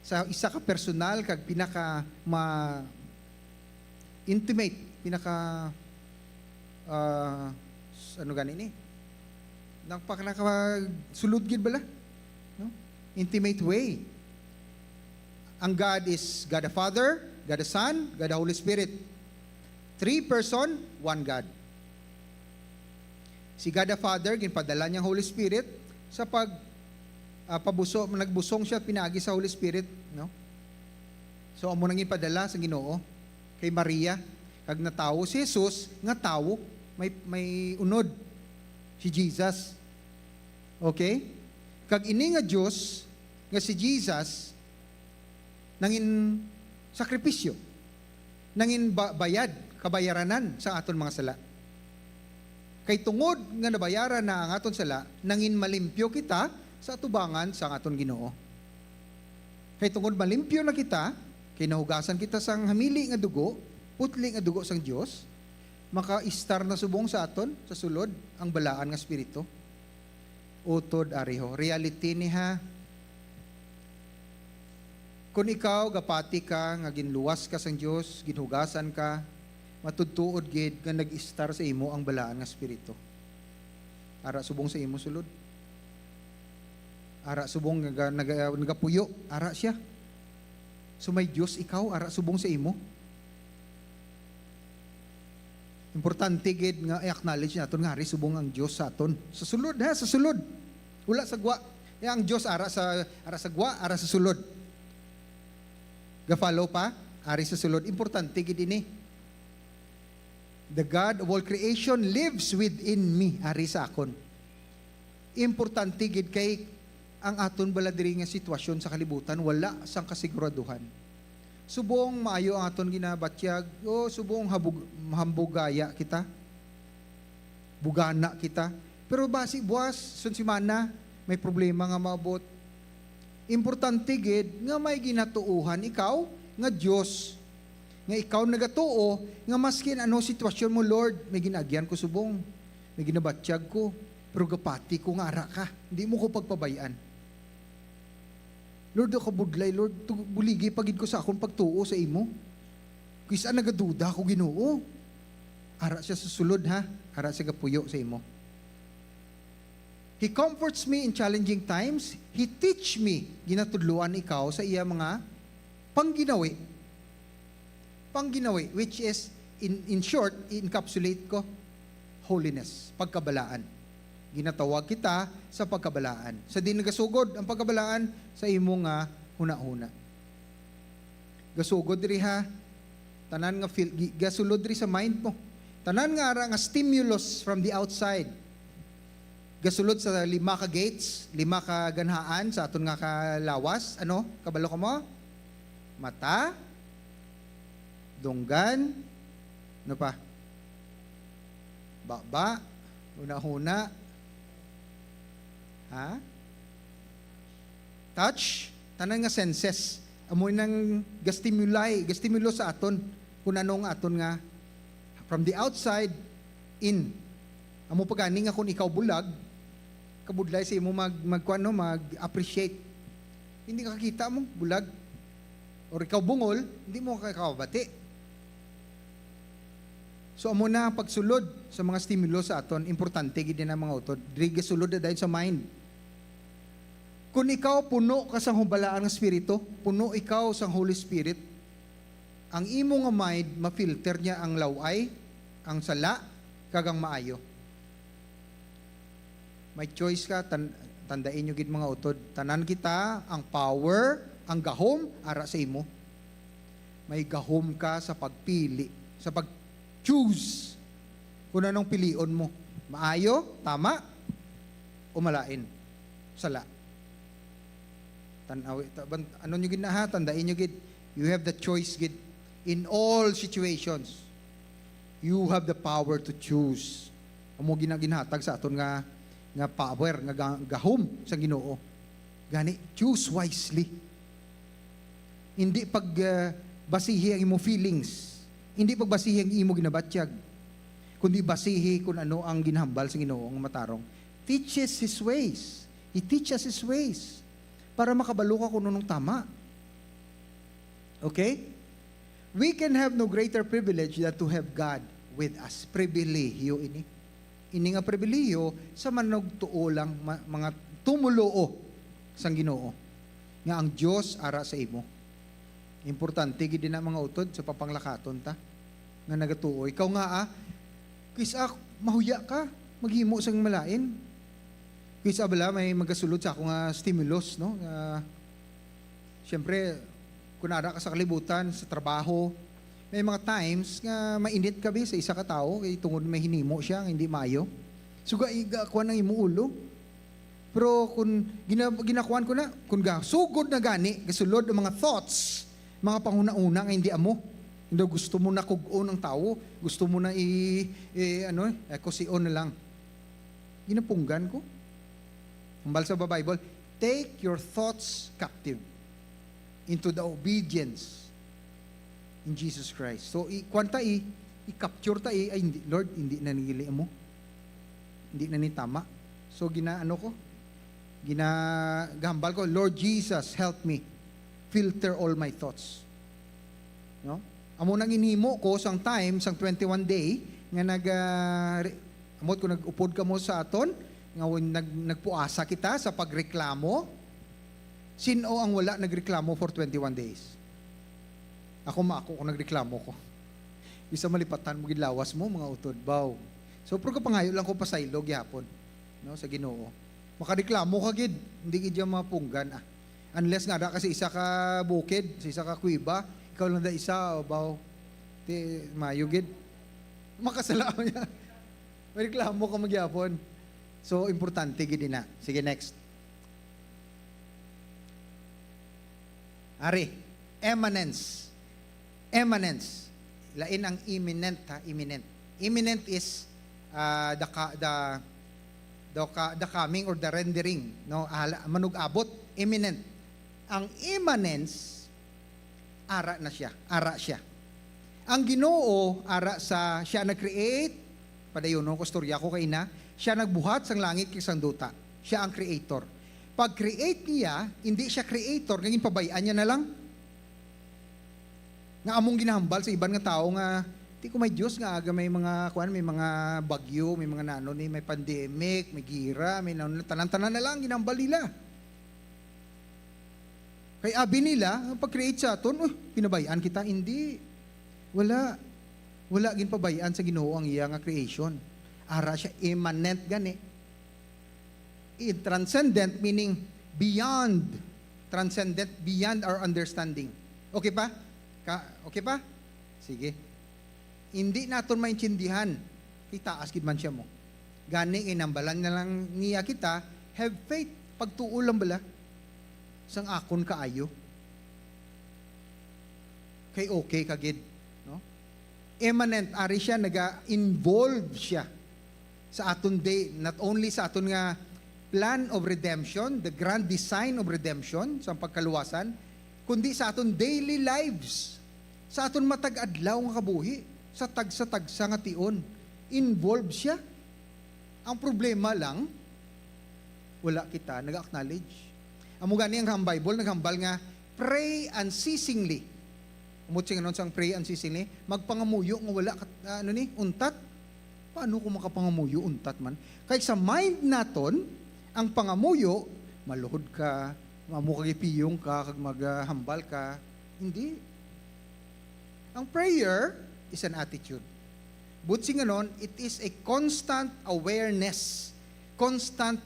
sa isa ka personal kag pinaka ma-, intimate, pinaka, ah, s-, ano gani ni? Nagpa-, nakasulod gid bala? No? Intimate way. Ang God is God the Father, God the Son, God the Holy Spirit. Three person, one God. Si God the Father, ginpadala niya ang Holy Spirit sa pag, ah, pabuso, nagbusong siya pinaagi sa Holy Spirit, no? So, amo nang ginpadala sa Ginoo kay Maria, kag natawo si Jesus nga tawo, may, may unod, si Jesus. Okay? Kag ini nga Dios, nga si Jesus, nangin sakripisyo, nangin ba-, bayad, kabayaranan sa aton mga sala. Kay tungod nga nabayaran na ang aton sala, nangin malimpyo kita sa atubangan sang aton Ginoo. Kay tungod malimpyo na kita, kay nahugasan kita sang hamili nga dugo, putli nga dugo sang Dios, makaistar na subong sa aton, sa sulod, ang balaan nga Espiritu. Utod ari ho, reality ni ha. Kon ikaw gapati ka nga ginluwas ka sang Dios, ginhugasan ka, matudtuod gid nga nag-istar sa imo ang balaan nga Espiritu. Ara subong sa imo sulod. Ara subong naga-, naga-, nagapuyo, ara siya. So may Dios ikaw, ara subong sa imo. Importante gid nga i-acknowledge naton nga ari subong ang Dios sa aton. Sa sulod, ha, sa sulod. Wala sa gwa. Eh, ang Dios ara sa, ara sa gwa, ara sa sulod. Ga-follow pa, ari sa sulod. Importante gid ini. "The God of all creation lives within me," ari sa akon. Importante gid kay ang aton bala diri nga sitwasyon sa kalibutan wala sang kasiguraduhan. Subong maayo ang aton ginabatyag, o subong habug-, mahambugaya kita, bugana kita. Pero basi buwas, sun semana, may problema nga maabot. Importante gid nga may ginatuohan ikaw nga Dios, nga ikaw nagatuo nga maskin ano sitwasyon mo, "Lord, may ginaagyan ko subong, may ginabatyag ko, pero gapati ko nga ara ka, hindi mo ko pagpabay-an." "Lord, ako budlay, Lord, tu-, buligi pa gid ko sa akon pagtuo sa imo. Kis-a nagaduda ako, Ginoo." Ara siya sa sulod, ha? Ara siya gapuyo sa imo. "He comforts me in challenging times. He teach me," ginatudloan ikaw sa iya mga pangginawi. Pangginawi, which is, in, in short, i-encapsulate ko, holiness, pagkabalaan. Ginatawag kita sa pagkabalaan. Sa diin nagasugod ang pagkabalaan? Sa imo nga hunahuna. Gasugod diri ha, tanan nga feel, gi-, gasulod diri sa mind mo. Tanan nga ara nga stimulus from the outside. Gasulod sa lima ka gates, lima ka ganhaan sa aton nga kalawas. Ano? Kabalo ka mo? Mata, dunggan, ano pa? Baba, hunahuna. Ha? Touch, tanan nga senses. Amo nang gastimulay, gastimulo sa aton kung ano ang aton nga from the outside in. Amo pa gani nga kung ikaw bulag, kabudlay sa imo mag, magkuan, no, mag-appreciate. Hindi ka kakita mo bulag. Or ikaw bungol, hindi mo ka-, kabati. So, amo na ang pagsulod sa mga stimulo sa aton. Importante gid na mga utod. Diri gasulod na dayon sa mind. Kung ikaw puno ka sang humbalaan nga Espiritu, puno ikaw sang Holy Spirit, ang imo nga mind, ma-filter niya ang law-ay, ang sala, kag ang maayo. May choice ka, tan-, tandai nyo gid, mga utod. Tanan kita, ang power, ang gahom, ara sa imo. May gahom ka sa pagpili, sa pag-choose kung anong pilion mo. Maayo, tama, o malain, sala. Tan-awi, ta-, ban-, ano nyo gid na ha? Tandai nyo gid, you have the choice gid in all situations. You have the power to choose. Amo gina-, ginhatag sa aton nga, nga power, nga ga-, gahom sa Ginoo. Gani, choose wisely. Hindi pag, ah, basihi ang imo feelings. Hindi pagbasihi ang imo ginabatyag. Kundi basihi kung ano ang ginahambal sa Ginoo nga matarong. Teaches His ways. He teaches His ways. Para makabalo ka kung anong tama. Okay? We can have no greater privilege than to have God with us. Pribilehiyo ini. Ini nga pribilehiyo sa manugtuo lang, ma-, mga tumuluo sang Ginoo, nga ang Dios ara sa imo. Importante gid na, mga utod, sa papanglakaton ta. nga nagatuo. Ikaw nga, ah, kis-a mahuya ka, maghimo sang malain. Kis-a bala may magasulod sa ako nga stimulus, no? Nga, siyempre, kung ara ka sa kalibutan, sa trabaho, may mga times nga mainit ka, bi, sa isa ka tawo, kay tungod may hinimo siya nga hindi maayo. So, ga-, ga-, kuwan ang imo ulo. Pero kung gina-, ginakuan ko na, kung ga-, sugod na gani, gasulod ang mga thoughts, mga panghuna-huna nga hindi amo. Hindi gusto mo na kug-on ang tawo, gusto mo na i-, i-, ano, eh, kusion na lang. Ginapunggan ko. Hambal sa Bible, "Take your thoughts captive into the obedience in Jesus Christ." So, i-, kuwan ta, i-, i-capture ta, i-, "Ay, hindi, Lord, hindi na nili mo. Hindi na ni tama." So, gina-, ano ko? Gina-, gahambal ko, "Lord Jesus, help me filter all my thoughts." No? Amo nang ginhimo ko sang time, sang twenty-one day, nga nag, ah, re-, amot ko nag-upod kamo sa aton, nga wan-, nag-, nagpuasa kita sa pagreklamo. Sin-o ang wala nagreklamo for twenty-one days? Ako ma-, ako ko nagreklamo ko. Isa malipatan mo gid lawas mo, mga utod, baw. So, pero kapangayo lang ko pasaylo gihapon, no, sa Ginoo. Makareklamo ka gid, hindi gid yan mapunggan, ah. Unless nga, da ka sa isa ka bukid, sa isa ka kuweba, ikaw lang da isa, o baw, ti, mayo gid. Makasala niya. May reklamo ka magyapon. So, importante gid na. Sige, next. Ari, imminence. Imminence. Lain ang imminent, ha? Imminent. Imminent is, ah, the ka-, the, the ka-, the coming or the rendering, no? Hala, manug-abot, imminent. Ang imminence, ara na siya, ara siya. Ang Ginoo, ara sa siya nag-create, padayonon ko, istorya ko kay na, siya nagbuhat sang langit kag sang duta. Siya ang creator. Pag-create niya, hindi siya creator nga ginpabay-an niya na lang. Nga among ginahambal sa iban nga tawo nga, "Ti ko may Dios nga aga may mga, kuan, may mga bagyo, may mga nano ni, may pandemic, may gira, may nano, tanan-tanan na lang ginahambal nila." Kay abi nila, ang pag-create sa aton, "Uy, pinabay-an kita." Hindi. Wala. Wala ginpabay-an sa Ginoo ang iya nga creation. Ara siya, immanent gani. I-, transcendent meaning beyond. Transcendent, beyond our understanding. Okay pa? Ka-, okay pa? Sige. Hindi naton maintindihan. Kay taas gid man siya mo. Gani, ginambalan na lang niya kita, have faith, pagtuo lang bala sang akon kaayo. Kay okay ka gid, no? Immanent, ari siya, naga-involve siya sa aton day, not only sa aton nga plan of redemption, the grand design of redemption, sa pagkaluwasan, kundi sa aton daily lives, sa aton matag adlaw nga kabuhi, sa tagsa-tagsa nga tion. Involved siya. Ang problema lang, wala kita nag-acknowledge. Amo gani ang ham-, Bible naghambal nga, "Pray unceasingly." Amo sing-, ano sang "Pray unceasingly"? Magpangamuyo nga wala kat-, ah, ano ni, untat. Paano ko makapangamuyo untat man? Kay sa mind naton, ang pangamuyo, maluhod ka, amo kag ipiyong ka, kag maghambal ka. Hindi. Ang prayer is an attitude. But singanon, it is a constant awareness, constant,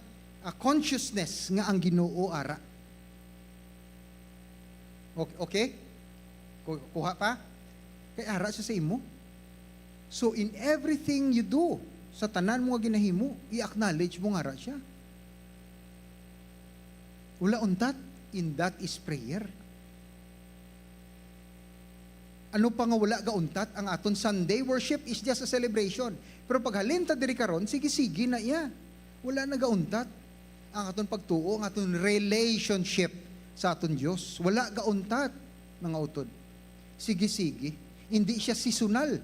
ah, consciousness nga ang Ginoo ara. Okay, okay? Ku-, kuha pa? Kay ara siya sa imo. So, in everything you do, sa tanan mo nga ginahimo, i-acknowledge mo nga ara siya. Wala untat, and that is prayer. Ano pa nga wala gauntat? Ang aton Sunday worship is just a celebration. Pero paghalin ta diri karon, sige-sige na iya. Wala na gauntat ang aton pagtuo, ang aton relationship sa aton Dios. Wala gauntat, mga utod. Sige-sige. Hindi siya seasonal,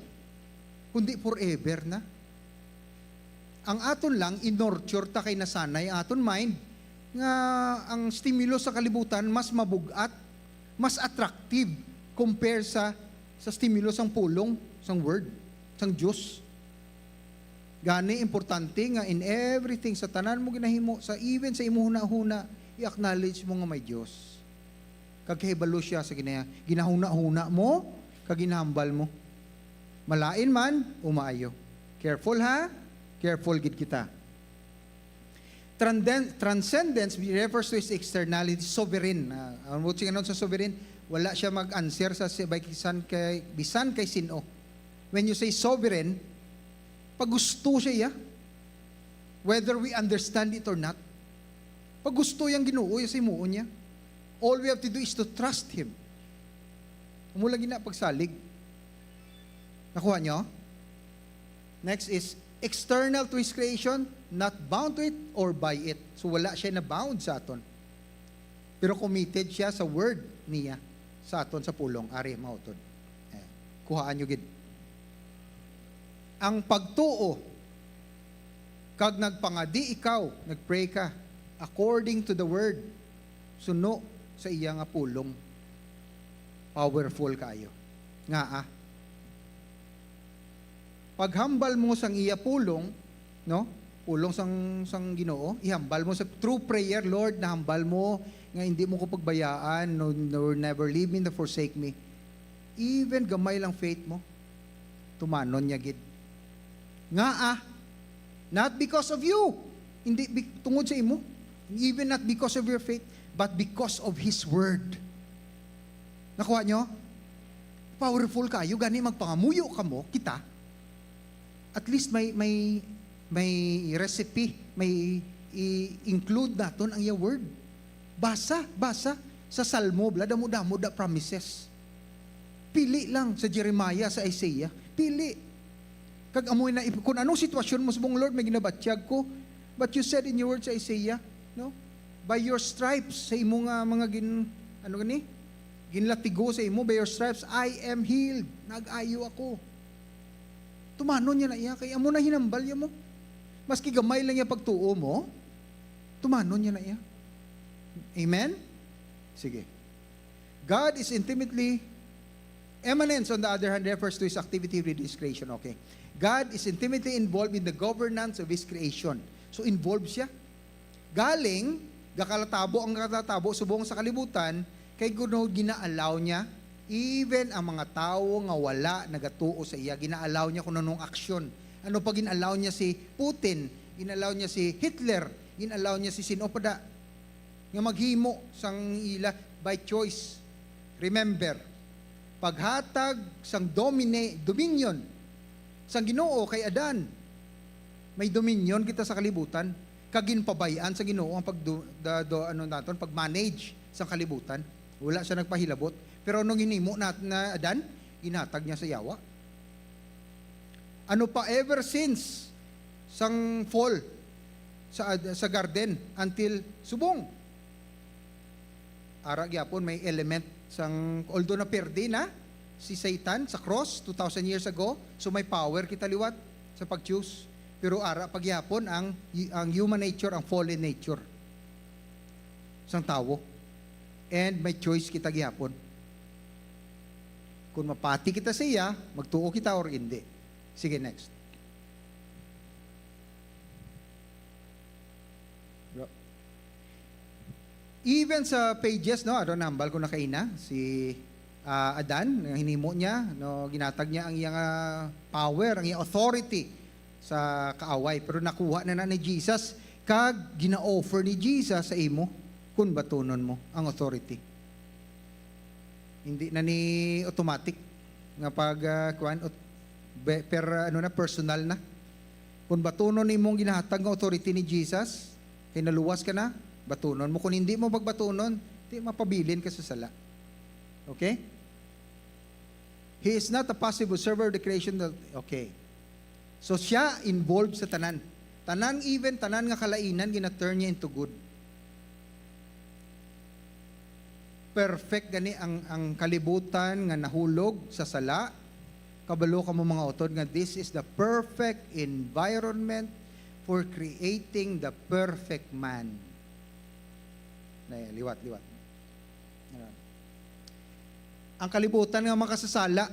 kundi forever na. Ang aton lang, i-nurture ta kay nasanay ang aton mind nga ang stimulus sa kalibutan mas mabug-at, mas attractive compare sa, sa stimulus sang pulong, sang word, sang Dios. Gani, importante nga in everything, sa tanan mo ginahimo, sa even sa imo hunahuna, i-acknowledge mo nga may Dios. Kag kahibalo siya sa gina-, ginahunahuna mo, kag ginahambal mo. Malain man o maayo. Careful, ha? Careful gid kita. Tranden-, transcendence refers to his externality, sovereign. Ah, ang buot silingon sa sovereign, wala siya mag-answer sa si-, bisan kay, bisan kay sin-o. When you say sovereign, pagusto siya, iya. Whether we understand it or not. Pagusto yang Ginoo, iya sa himuon niya. All we have to do is to trust Him. Amo lagi na pagsalig. Nakuha nyo? Next is external to His creation, not bound to it or by it. So wala siya na bound sa aton. Pero committed siya sa word niya sa aton sa pulong. Ari, mautod. Eh, kuhaan nyo gid. Ang pagtuo, kag nagpangadi ikaw, nagpray ka, according to the word, suno sa iya nga pulong. Powerful kaayo. Nga, ah, paghambal mo sang iya pulong, no? Pulong sang, sang Ginoo, ihambal mo sa true prayer, "Lord, nahambal mo nga hindi mo ko pagbayaan, no, nor never leave me nor forsake me." Even gamay lang faith mo, tumanon niya gid. Nga, ah, not because of you, hindi bi-, tungod sa imo, even not because of your faith, but because of His word. Nakuha nyo? Powerful kayo, gani magpangamuyo kamo, kita. At least may, may, may recipe, may i-include naton ang iya word. Basa, basa sa Salmo, bala, damo-damo da promises. Pili lang sa Jeremiah, sa Isaiah. Pili. Kag amoy na, if, kung anong sitwasyon mo, subong, "Lord, may ginabatyag ko." But you said in your word sa Isaiah, no? "By your stripes," sa imo nga mga gin-, ano gani? Ginlatigo sa imo, "By your stripes, I am healed." Nag-ayo ako. Tumanon niya na iya, kay amo na hinambal niya mo. Maski gamay lang niya pagtuo mo, tumanon niya na iya. Amen? Sige. God is intimately, eminence, on the other hand, refers to His activity with His creation. Okay. God is intimately involved in the governance of His creation. So, involved siya. Galing, gakalatabo ang kalatabo subong sa kalibutan, kay kuno gina-allow niya, even ang mga tawo nga wala nagatuo sa iya, gina-allow niya kung anong aksyon. Ano pa, gin-allow niya si Putin, gin-allow niya si Hitler, gin-allow niya si sin-o pa da, nga maghimo sang ila by choice. Remember, paghatag sang domine-, dominion sang Ginoo kay Adan, may dominion kita sa kalibutan, kag ginpabay-an sa Ginoo ang pagdu-, da-, do-, ano naton, pag-manage sang kalibutan. Wala siya nagpahilabot. Pero nung hinimo na, na Adan, ginhatag niya sa yawa. Ano pa, ever since sang fall sa, sa garden until subong, ara gyapon may element sang, although naperde na si Satan sa cross two thousand years ago, so may power kita liwat sa pag-choose. Pero ara pa gyapon ang, ang human nature, ang fallen nature sang tawo. And may choice kita gyapon. Kung mapati kita sa iya, magtuo kita or hindi. Sige, next. Bro. Even sa pages, no, ano, nambal ko na kaina, si, ah, Adan, ang hinimo niya, no, ginatag niya ang iyang, ah, power, ang iyang authority sa kaaway. Pero nakuha na na ni Jesus, kag gina-offer ni Jesus sa imo kung batunon mo ang authority. Hindi na ni automatic nga pag, ah, kuwan, ut-, be-, per, ah, ano na, personal na. Kung batunon nimo ang ginahatag nga authority ni Jesus, kay naluwas ka na, batunon mo. Kung hindi mo pagbatunon, di mapabilin ka sa sala. Okay? He is not a passive observer of the creation that, okay. So siya involved sa tanan. Tanan, even tanan nga kalainan, gina-turn niya into good. Perfect gani ang, ang kalibutan nga nahulog sa sala. Kabalo kamo, mga utod, nga this is the perfect environment for creating the perfect man. Na, liwat, liwat. Ayan. Ang kalibutan nga makasasala,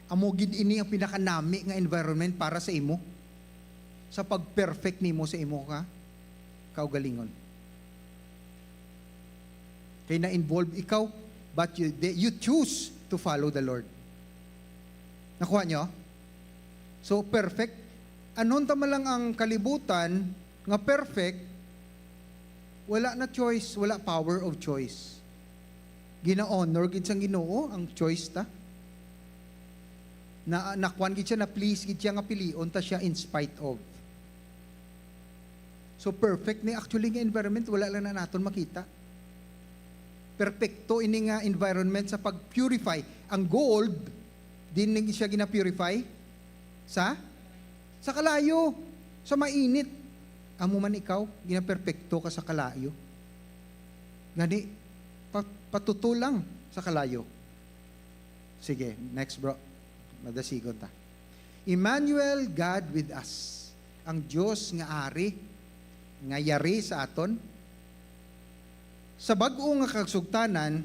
amo gid ini ang pinakanami nga environment para sa imo, sa pag-perfect nimo sa imo ka kaugalingon. Kay na-involve ikaw, but you, they, you choose to follow the Lord. Nakuha nyo? So, perfect. Anhon ta man lang ang kalibutan nga perfect, wala na choice, wala power of choice. Gina-honor gid sang Ginoo ang choice ta. Na, nakuan gid siya, na-please gid siya nga pilion ta siya in spite of. So, perfect ni actually nga environment, wala lang na naton makita. Perpekto ini nga environment sa pag-purify. Ang gold, din ni siya gina-purify sa, sa kalayo, sa mainit. Amo man ikaw, ginaperpekto ka sa kalayo. Gani, pa-, patuto lang sa kalayo. Sige, next, bro. Madasigon ta. Emmanuel, God with us. Ang Dios nga ari, nga yari sa aton. Sa bag-o nga kasugtanan,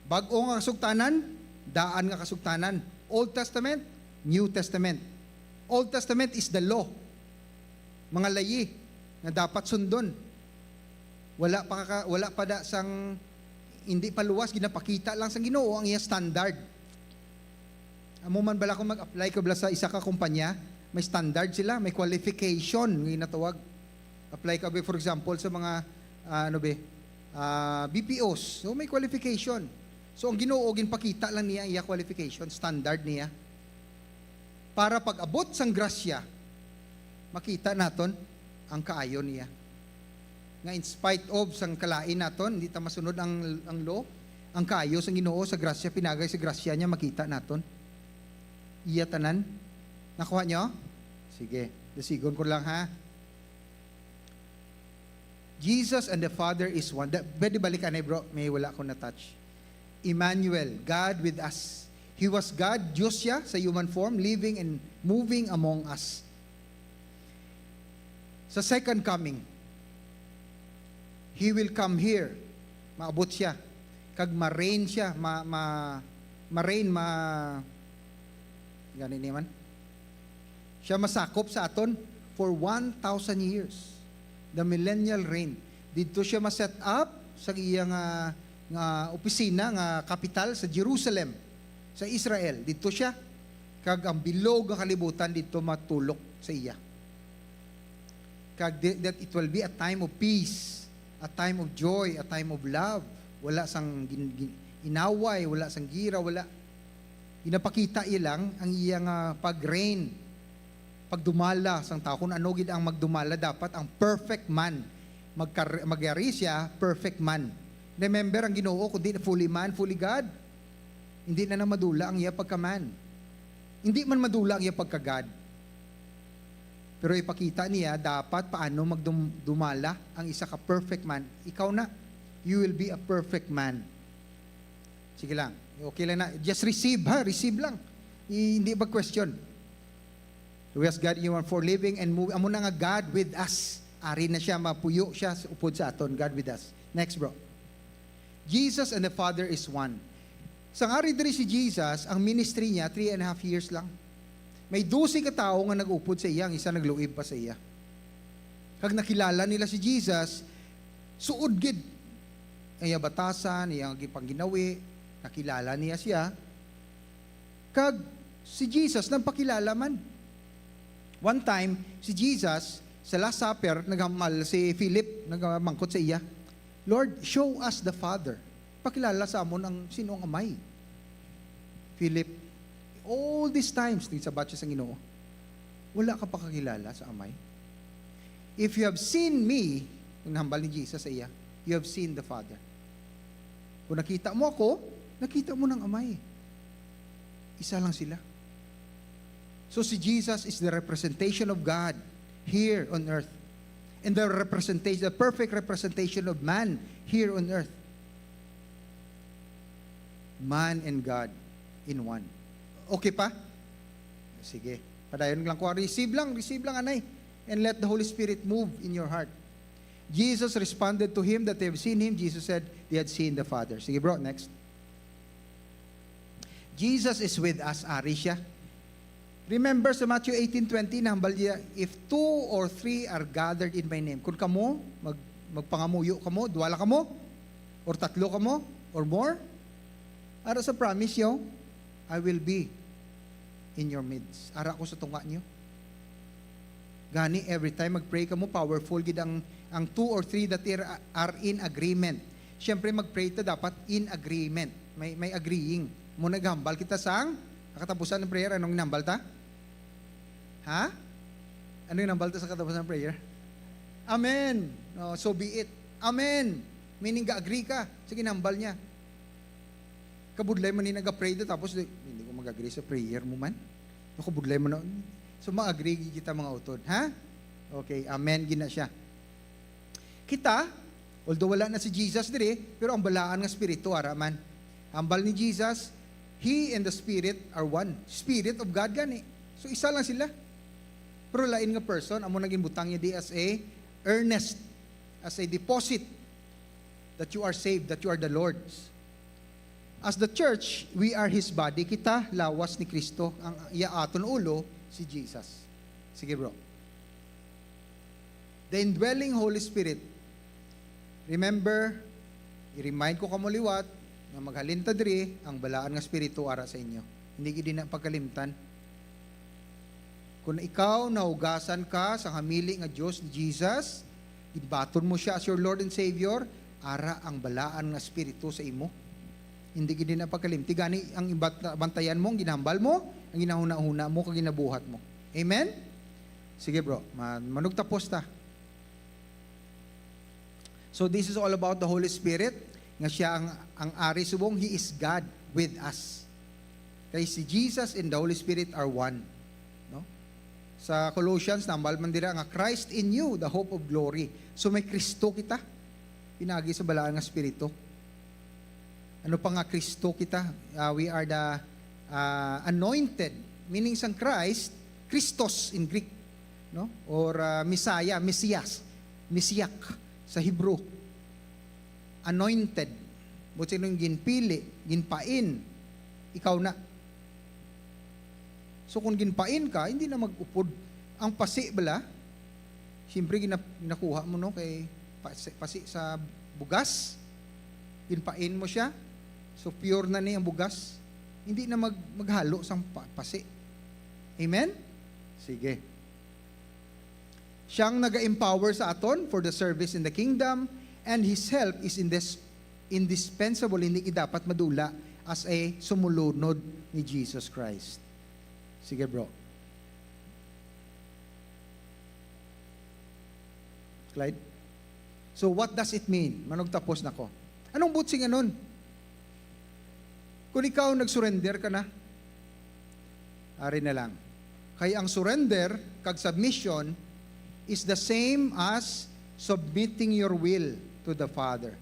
bag-o nga kasugtanan, daan nga kasugtanan. Old Testament, New Testament. Old Testament is the law. Mga layi nga dapat sundon. Wala pa ka, wala pa da sang, hindi pa luwas, ginapakita lang sang Ginoo ang iya standard. Amo man bala kung mag-apply ka bala sa isa ka kumpanya, may standard sila, may qualification nga ginatawag. Apply ka, for example, sa mga, ah, ano be, ah, B P Os. So, may qualification. So, ang Ginoo, ginpakita lang niya iya qualification, standard niya. Para pag-abot sang grasya, makita naton ang kaayo niya. Nga in spite of sang kalain naton, hindi ta masunod ang, ang law, ang kaayo sang Ginoo sa grasya, pinagay sa grasya niya, makita naton. Iya tanan. Nakuha nyo? Sige, dasigon ko lang, ha. Jesus and the Father is one. Da-, pwede balikan, eh, bro. May wala ko na-touch. Emmanuel, God with us. He was God, Diyos siya sa human form, living and moving among us. Sa second coming, He will come here. Maabot siya. Kag ma-reign siya. Ma, ma, ma-reign, ma, gani ni man. Siya masakop sa aton for one thousand years. The millennial reign. Didto siya ma-set up sa iya nga, nga opisina, nga kapital sa Jerusalem, sa Israel. Didto siya. Kag ang bilog nga kalibutan didto matulok sa iya. Kag di-, that it will be a time of peace, a time of joy, a time of love. Wala sang gin-, gin-, inaway, wala sang gira, wala. Ginapakita iya lang ang iya nga pag-reign, pagdumala sang tawo. Kung ano gid ang magdumala, dapat ang perfect man. Magkar-, magyari siya, perfect man. Remember, ang Ginoo, kundi fully man, fully God. Hindi na na madula ang iya pagka-man. Hindi man madula ang iya pagka-God. Pero ipakita niya dapat paano magdum-, dumala ang isa ka perfect man. Ikaw na, you will be a perfect man. Sige lang. Okay lang na. Just receive, ha? Receive lang. I-, hindi ba question? Who has God in you for living and moving. Amo na nga God with us. Ari na siya, mapuyo siya sa upod sa aton. God with us. Next, bro. Jesus and the Father is one. Sang ari diri si Jesus, ang ministry niya, three and a half years lang. May dose ka tawo nga nag-upod sa iya, ang isa nagluib pa sa iya. Kag nakilala nila si Jesus, suod gid. Ang iya batasan, iya pangginawi, nakilala niya siya. Kag si Jesus nagpakilala man. One time, si Jesus, sa Last Supper, naghambal si Philip, nagmangkot sa iya, "Lord, show us the Father. Pakilala sa amon ang sino ang Amay." Philip, all these times, nagsabat siya sa Ginoo, "Wala ka pa kakilala sa Amay? If you have seen me," ang hambal ni Jesus sa iya, "you have seen the Father." Kung nakita mo ako, nakita mo ng Amay. Isa lang sila. So si Jesus is the representation of God here on earth. And the representation, the perfect representation of man here on earth. Man and God in one. Okay pa? Sige. Padayon lang ko. Receive lang, receive lang, anay. And let the Holy Spirit move in your heart. Jesus responded to him that they have seen him. Jesus said they had seen the Father. Sige, bro, next. Jesus is with us, ari siya. Remember sa Matthew eighteen twenty, nahambal niya, "If two or three are gathered in my name." Kung kamo, mag-, magpangamuyo kamo, duwala kamo, or tatlo kamo, or more, ara sa promise yo, "I will be in your midst. Ara ko sa tunga niyo. Gani, every time mag-pray kamo, powerful gid ang, ang two or three that are, are in agreement. Siyempre, mag-pray ta dapat in agreement. May, may agreeing. Mo naghambal kita sang, nakatapusan ng prayer, anong nambal ta? Ha? Ano yung nambal ta sa katapusan ng prayer? Amen. Oh, so be it. Amen. Meaning, ga-agree ka sa ginambal niya. Kabudlay man ni naga-pray do, tapos di, hindi ko mag-agree sa prayer mo man. Nakabudlay man na. So, ma-agree kita, mga utod, ha? Okay, amen, gina siya. Kita, although wala na si Jesus diri, pero ang balaan nga Espiritu, ara man. Hambal ni Jesus, He and the Spirit are one. Spirit of God gani. So, isa lang sila. Pero lain nga person, amo naging butang niya di as a earnest, as a deposit that you are saved, that you are the Lord's. As the church, we are His body. Kita, lawas ni Kristo. Ang iya aton ulo, si Jesus. Sige, bro. The indwelling Holy Spirit. Remember, i-remind ko kamo liwat nga maghalin ta diri ang balaan nga Espiritu ara sa inyo. Hindi gid na pagkalimtan. Kung ikaw nahugasan ka sa hamili nga Dios ni Jesus, ginbaton mo siya as your Lord and Savior, ara ang balaan nga Espiritu sa imo. Hindi gid na pagkalimti. Gani ang ibat-, bantayan mo, ang ginhambal mo, ang ginahuna-huna mo, kag ginabuhat mo. Amen? Sige, bro. Ma-, manugtapos ta. So, this is all about the Holy Spirit, nga siya ang, ang ari subong, He is God with us. Kay si Jesus and the Holy Spirit are one. No? Sa Colossians, nambal man dira nga, "Christ in you, the hope of glory." So, may Kristo kita, pinagi sa Balaan nga Espiritu. Ano pa nga Kristo kita? Ah, we are the, ah, anointed, meaning sang Christ, Christos in Greek, no? Or, ah, Messiah, Mesias, Mesiah sa Hebrew. Anointed. Buot silingon, ginpili, ginpain. Ikaw na. So, kung ginpain ka, hindi na mag-upod. Ang pasi bala, siyempre, gina-, ginakuha mo, no, kay pasi, pasi sa bugas, ginpain mo siya, so pure na ni ang bugas. Hindi na mag-, maghalo sang pa-, pasi. Amen? Sige. Siyang naga-empower sa aton for the service in the kingdom, and His help is in this indispensable, hindi gid dapat madula as a sumulunod ni Jesus Christ. Sige, bro. Clyde? So, what does it mean? Manugtapos na ko. Anong buot sing anon? Kung ikaw nag-surrender ka na, ari na lang. Kay ang surrender kag submission is the same as submitting your will to the Father.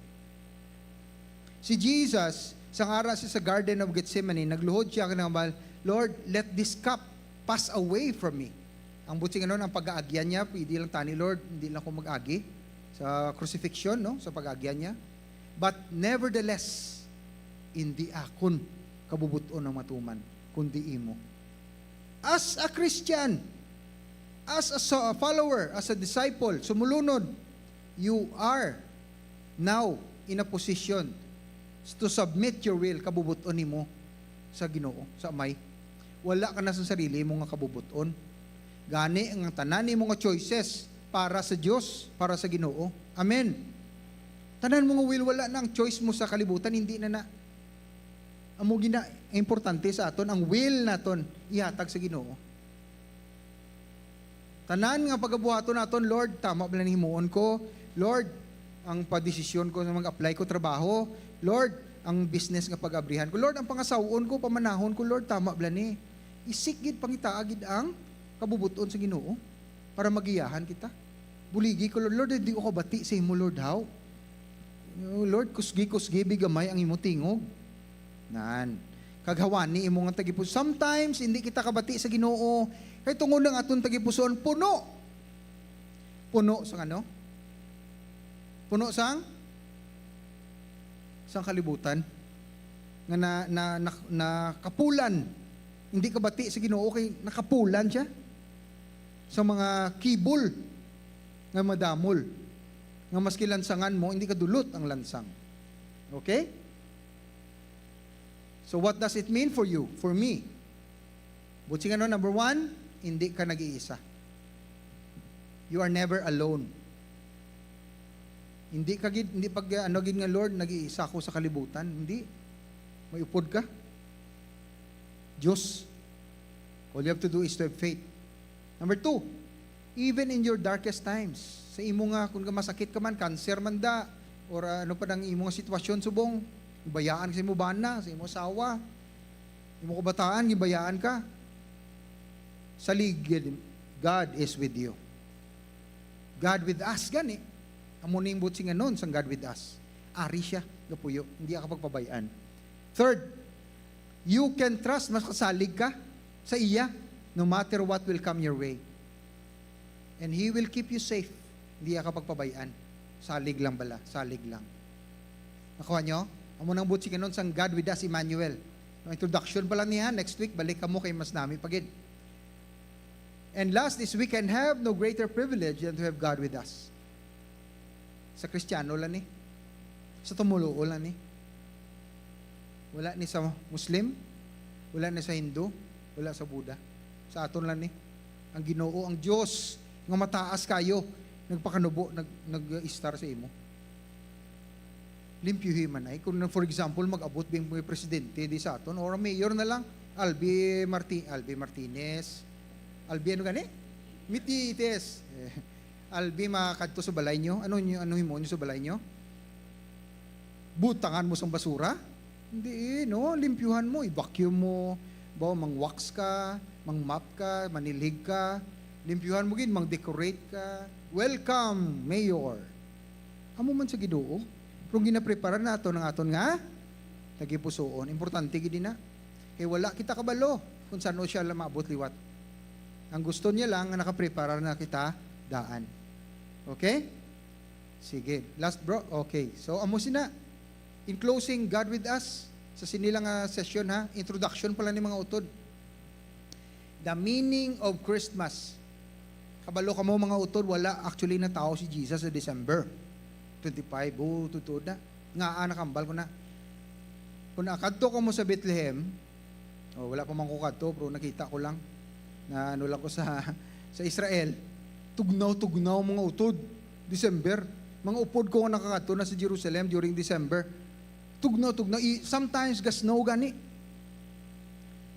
Si Jesus, sang ara siya sa Garden of Gethsemane, nagluhod siya nga nangambal, "Lord, let this cup pass away from me." Ang buot sing anon, ang pag-aagyan niya, pwede lang tani, "Lord, hindi lang ko mag-agi sa crucifixion, no, sa pag-aagyan niya. But nevertheless, hindi akon kabubot-on ang matuman, kundi imo." As a Christian, as a so-, a follower, as a disciple, sumulunod, you are now in a position to submit your will, kabubot-on nimo sa Ginoo, sa Amay. Wala ka na sa sarili mo nga kabubot-on. Gani, ang tanan nimo nga choices para sa Dios, para sa Ginoo. Amen. Tanan mo nga will, wala na ang choice mo sa kalibutan, hindi na na. Amo gina, importante sa aton, ang will naton ihatag sa Ginoo. Tanan nga pagabuhaton naton, "Lord, tama bala ni himuon ko? Lord, ang padesisyon ko nga mag-apply ko trabaho, Lord, ang business nga pag-abrihan ko, Lord, ang pangasaw-on ko, pamanahon ko, Lord, tama bala ni?" Isik gid, pangitaa gid ang kabubot-on sa Ginoo para magiyahan kita. Buligi ko, "Lord, Lord, hindi ko kabati sa imo, Lord, haw? Lord, kusgi-kusgi bi gamay ang imo tingog." Nan. Kag hawani imo nga tagipuso. Sometimes, hindi kita kabati sa Ginoo. Kay tungod ang aton tagipusoon, puno. Puno sang ano? Puno sang? Sang kalibutan. Nga na, na, na, nakapulan. Hindi kabati sa Ginoo kay nakapulan siya sa mga kibol nga madamol. Nga maski lansangan mo, hindi kadulot ang lansang. Okay? So what does it mean for you, for me? Buot silingon, number one, hindi ka nag-iisa. You are never alone. Hindi ka gid, hindi pag, ano gid nga, "Lord, nag-iisa ako sa kalibutan." Hindi. May upod ka. Diyos. All you have to do is to have faith. Number two, even in your darkest times, sa imo nga, kung masakit ka man, cancer man da, or, ah, ano pa nang imo nga sitwasyon subong, bayaan ka sa imo bana, sa imo asawa, imo kabataan, gibayaan ka. Salig, God is with you. God with us, gani. Amo ning buot silingon sang God with us. Ari siya, gapuyo. Hindi ka pagpabay-an. Third, you can trust, makasalig ka sa iya, no matter what will come your way. And He will keep you safe. Hindi ka pagpabay-an. Salig lang bala, salig lang. Nakuha nyo? Amo nang buot silingon sang God with us, Emmanuel. No, introduction pa lang niya, next week, balik kamo kay mas nami pa gid. And last is, we can have no greater privilege than to have God with us. Sa Kristiyano lang ni. Sa tumuluo lang ni. Wala ni sa Muslim, wala ni sa Hindu, wala sa Buddha. Sa aton lang ni. Ang Ginoo, ang Dios, nga mataas kayo, nagpakanubo, nag-, nag-istar sa imo. Limpyuhi man ay. Kung, for example, mag-abot bing mga presidente di sa aton, or mayor na lang, Albi Marti-, Albi Martinez, Albi ano gani? Mitites. Eh, Albi, makadto sa balay nyo. Ano nyo, ano himo nyo sa balay nyo? Butangan mo sang basura? Hindi, eh, no? Limpyuhan mo, i-vacuum mo, ba, mang-wax ka, mang-mop ka, manilhig ka. Limpyuhan mo gid, mang-decorate ka. Welcome, Mayor. Amo man sa Ginoo. Pero ginaprepara nato ang aton nga tagipusoon. Importante gid na. Kay wala kita kabalo kung saan siya la maabot liwat. Ang gusto niya lang nga nakaprepara na kita daan. Okay? Sige. Last, bro. Okay. So, amo sina. In closing, God with us. Sa sini lang nga session, ha. Introduction pa lang ni mga utod. The meaning of Christmas. Kabalo kamo, mga utod, wala actually natawo si Jesus sa December twenty-five. Oh, tutuod na. Ngaa nakambal ko na. Kung nakadto kamo sa Bethlehem, oh, wala pa man ko kadto, pero nakita ko lang na ano lang ko sa, sa Israel. Tugnaw-tugnaw, mga utod. December. Mga upod ko nga nakakadto na sa Jerusalem during December. Tugnaw-tugnaw. I-, sometimes ga-snow gani.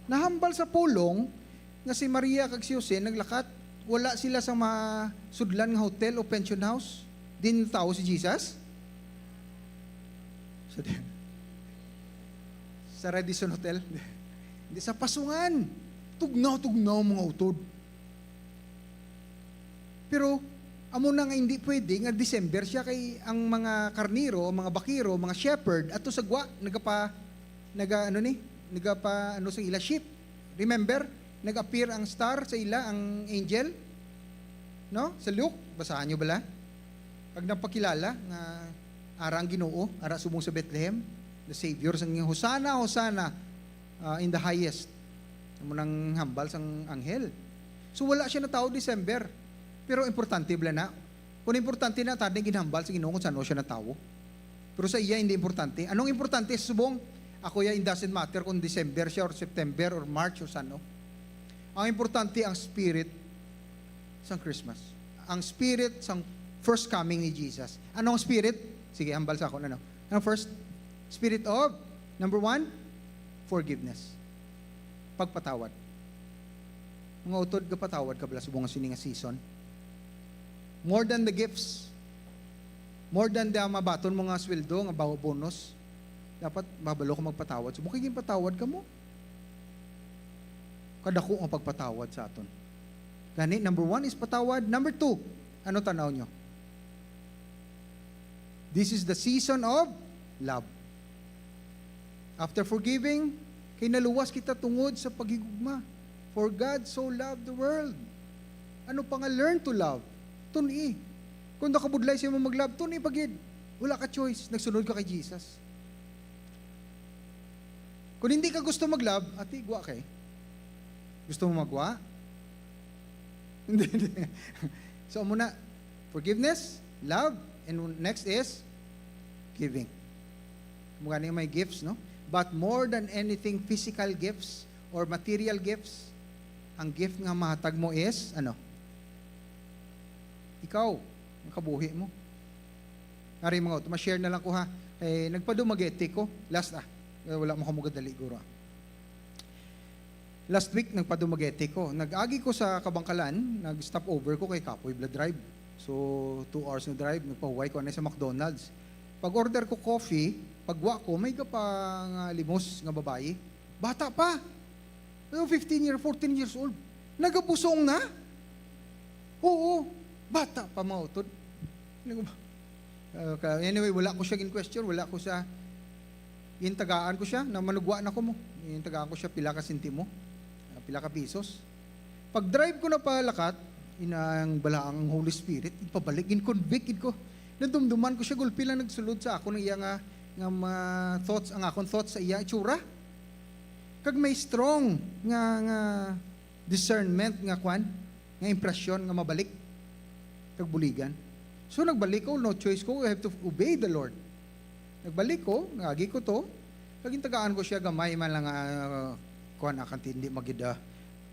Nahambal sa pulong nga si Maria kag si Jose naglakat, wala sila sa masudlan nga hotel o pension house. Din tawo si Jesus? Sa, sa Radisson Hotel? Hindi, sa pasungan. Tugnaw-tugnaw, mga utod. Pero amo na nga hindi pwede nga December siya, kay ang mga karnero, mga bakero, mga shepherd, ato sa gwa, nagapa, naga, ano ni, nagapa, ano, sa ila sheep. Remember, nag-appear ang star sa ila, ang angel. No? Sa Luke, basahan nyo bala? Pag napakilala nga ara ang Ginoo, ara subong sa Bethlehem, the Savior, sa Hosanna, Hosanna, ah, in the highest. Amo nang hambal sang anghel. So, wala siya natawo December. Pero importante bala na. Kung importante na, tani ginhambal sa Ginoo kung saan siya natawo. Pero sa iya, hindi importante. Anong importante sa subong? Ako ya, it doesn't matter kung December siya or September or March or saan. Ang importante, ang spirit sang Christmas. Ang spirit sang first coming ni Jesus. Anong spirit? Sige, hambal sa ako. Ano? Anong first? Spirit of, number one, forgiveness. Pagpatawad. Mga utod, gapatawad ka bala subong nga sini nga season? More than the gifts, more than the mabaton mo nga sweldo, nga ba-, bonus, dapat mabalo ka magpatawad. Subong kay ginpatawad ka mo. Kadako ang pagpatawad sa aton. Gani, number one is patawad. Number two, ano tanaw nyo? This is the season of love. After forgiving, kay naluwas kita tungod sa paghigugma. For God so loved the world. Ano pa nga learn to love? Tun-i. Kung nakabudlay sa imo mag-love, tun-i pa gid. Wala ka choice. Nagsunod ka kay Jesus. Kung hindi ka gusto mag-love, ati, gwa kay. Gusto mo magwa? Hindi, hindi. So, amo na, forgiveness, love, and next is giving. Amo gani may gifts, no? But more than anything, physical gifts or material gifts, Ang gift nga mahatag mo is, ano? Ikaw, ang kabuhi mo. Ari, mga utod, ma-share na lang ko, ha. Eh, nagpa-Dumaguete ko. Last, ah. Eh, wala mo kamo gadali, guro, ah. Last week, nagpa-Dumaguete ko. Nag-agi ko sa Kabangkalan, nag-stop over ko kay kapoy blood drive. So, two hours nga drive, nagpahuway ko anay sa McDonald's. Pag-order ko coffee, pagwa ko, may ka pa nga limos nga babayi. Bata pa. Pero fifteen year, fourteen years old. Nagabusong na? Oo. Bata pa, mga utod. Ano ba? Ah, ka-, anyway, wala ko siya gin-question, wala ko siya, gintagaan ko siya, na manugwa na ko mo. Gintagaan ko siya, pila ka sentimo, ah, pila ka pisos. Pag-drive ko na palakat, inang bala ang Holy Spirit, ipabalik, gin-convict gid ko. Nadumduman ko siya, gulpi lang nagsulod sa akon ang iya nga, nga mga thoughts, ang akon thoughts sa iya itsura. Kag may strong nga, nga discernment nga kwan, nga impresyon nga mabalik kag buligan. So, nagbalik ko, no choice ko, I have to obey the Lord. Nagbalik ko, nagagi ko to, kag gintagaan ko siya gamay man lang, ah, kwan, akang tindi magid, ah.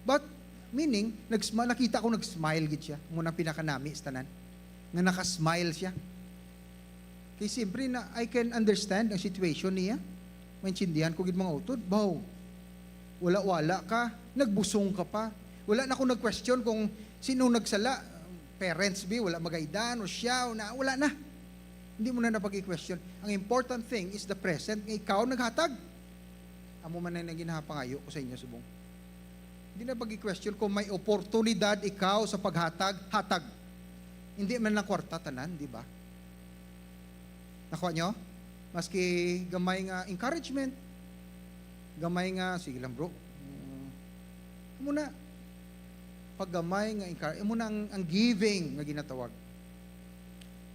But, meaning, nagsma-, nakita ko nag-smile gid siya. Amo na pinakanami sa tanan. Nga naka-smile siya. Kay siyempre na, I can understand ang situation niya. Maintindihan ko gid, mga utod. Baw, wala-wala ka, nagbusong ka pa. Wala na ko nag-question kung sino nagsala. Parents, bi, wala magaidan, o siya, o na, wala na. Hindi mo na napag-i-question. Ang important thing is the present nga ikaw naghatag. Amo man ang ginapangayo ko sa inyo subong. Hindi na pag-i-question kung may oportunidad ikaw sa paghatag, hatag. Hindi man lang kwarta tanan, di ba? Nakuha nyo? Maski gamay nga encouragement, gamay nga, "Sige lang, bro." Mm. Amo na, pag gamay nga encourage, amo na ang, ang giving nga ginatawag.